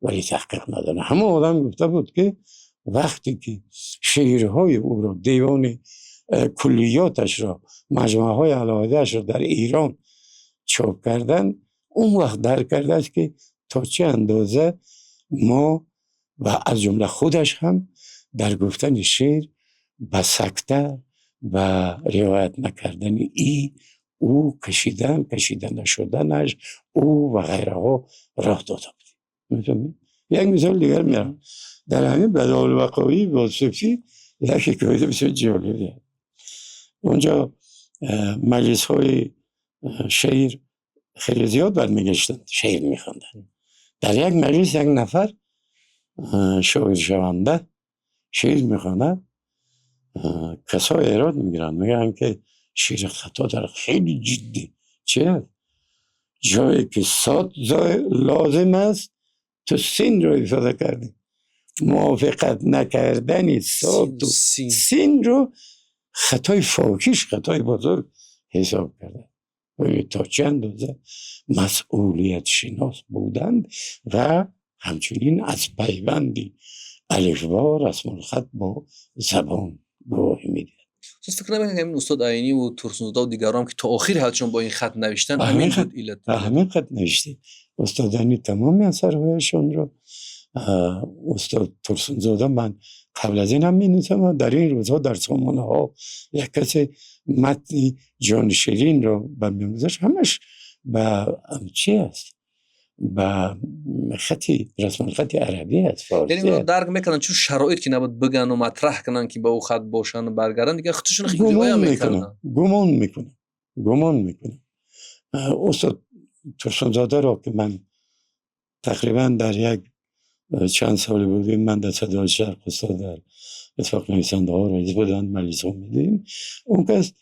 вале таҳқиқ надоранд. Ҳамон одам гуфта буд ки вақте ки шеърҳои ӯро, девони куллиёташро, маҷмӯаҳои алоҳидаашро дар Эрон чоп карданд, он вақт дарк кардааст ки то чӣ андоза мо ва аз ҷумла худаш ҳам дар гуфтани шеър ба сакта, ба риоят накардани и ӯ, кашидан, кашида нашуданаш ӯ ва ғайраҳо роҳ дода буд. Мефаҳмед? Як мисоли дигар меорам. در همین بدیع الوقایع واصفی یک حکایت بسیار جالبه. اونجا مجلس های شعر خیلی زیاد برمیگشتند، شعر میخواندن. در یک مجلس یک نفر شاعر شونده شعر میخواند، کسای ایراد میگیرن، میگن که شعر خطا در خیلی جدی چه جایی که صاد لازم است تو سین رو استفاده کردی. موافقت نکردن صاد و سین. سین رو خطای فاحش، خطای بزرگ حساب کرده. ببینید تا چه اندازه مسئولیت شناس بودند و همچنین از پیوندی الفبا، رسم الخط با زبان گواهی میده. فکر نمی‌کنم همین استاد عینی و تورسونزاده و دیگران که تا آخر حیاتشون با این خط نوشتن، همین بود علت. همین خط نوشته. استاد عینی تمام اثرهایشان رو، استاد تورسونزاده من قبل از این هم می‌نویسم، در این روزها در سامانه ها یک کسی متنی جان شیرین رو به می‌گذاشت، همش به چی است؟ به خطی رسم الخط عربی است، فارسی. یعنی اونا درک میکنن چون شرایط که نبود بگن و مطرح کنن که با او خط باشن و برگردن، دیگه خودشون خیلی رعایت میکنن. گمان میکنم. استاد تورسونزاده را که من تقریبا در یک چند سال بودیم، من در صدای شرق، استاد در اتفاق نویسنده ها رئیس بودن، مجلس ها میدیم. اون کس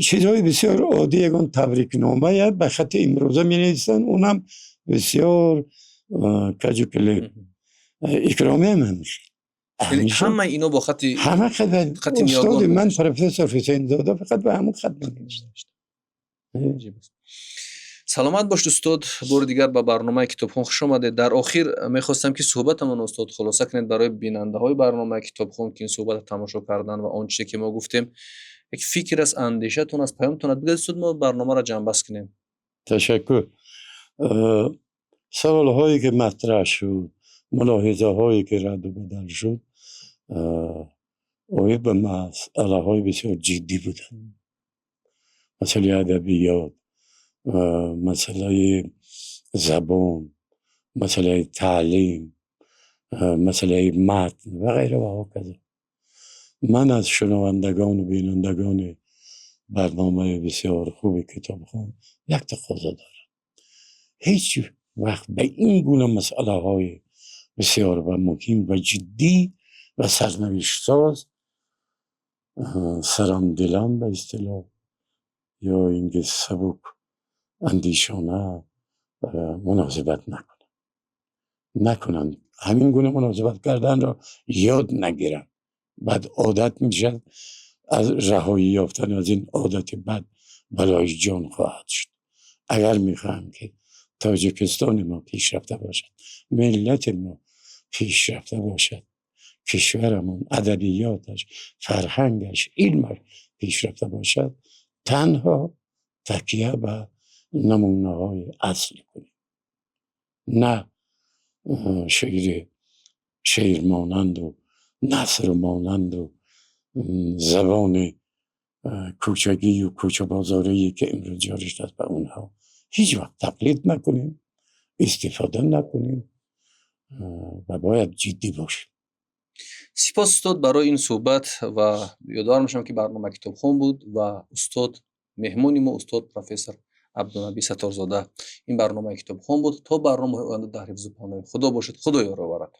چیزهای بسیار عادی، یکان تبریک نامه به خط امروزه می نویسن، اونم بسیار کج و کله. اکرامی هم همیشه. یعنی همیشه. همه اینا با خط همه خط خط نیاگان استاد من بود. پروفسور حسین زاده فقط به همون خط می نوشت. عجیب است. سلامت باش استاد. بار دیگر به برنامه کتابخوان خوش آمدید. در آخر میخواستم که صحبتمان استاد خلاصه کنید برای بیننده های برنامه کتابخوان که این صحبت تماشا کردن و آنچه که ما گفتیم یک فکر است، اندیشه‌تون است، پیامتون است. بگید استاد ما برنامه را جمع‌بست کنیم. تشکر. سوال هایی که مطرح شد، ملاحظه هایی که رد و بدل شد، آید به مسئله های بسیار جدی بودن. مسئله ادبیات، مسئله زبان، مسئله تعلیم، مسئله متن و غیره و هکذا. من از شنوندگان و بینندگان برنامه بسیار خوب کتابخوان یک تقاضا دارم. هیچ وقت به این گونه مسئله های بسیار و مهم و جدی و سرنوشت ساز، سرمدلان به اصطلاح یا اینکه سبک اندیشانه، مناسبت نکنن. نکنن. همین گونه مناسبت کردن را یاد نگیرن. بعد عادت میشه، از رهایی یافتن از این عادت بد بلای جان خواهد شد. اگر میخواهم که تاجیکستان ما پیشرفته باشد، ملت ما پیشرفته باشد، کشورمون، ادبیاتش، فرهنگش، علمش پیشرفته باشد، تنها تکیه به نمونه های اصلی کنیم، نه شعر مانند و نثر مانند و زبان کوچگی و کوچه بازاری که امروز جاری شده به اونها هیچ وقت تقلید نکنیم، استفاده نکنیم و باید جدی باشیم. سپاس استاد برای این صحبت و یادآور میشم که برنامه کتابخوان بود و استاد مهمونی ما استاد پروفسور عبدالنبی ستارزاده. این برنامه کتابخوان بود. تا برنامه آینده در حفظ و پناه خدا باشید. خدا یار آورد.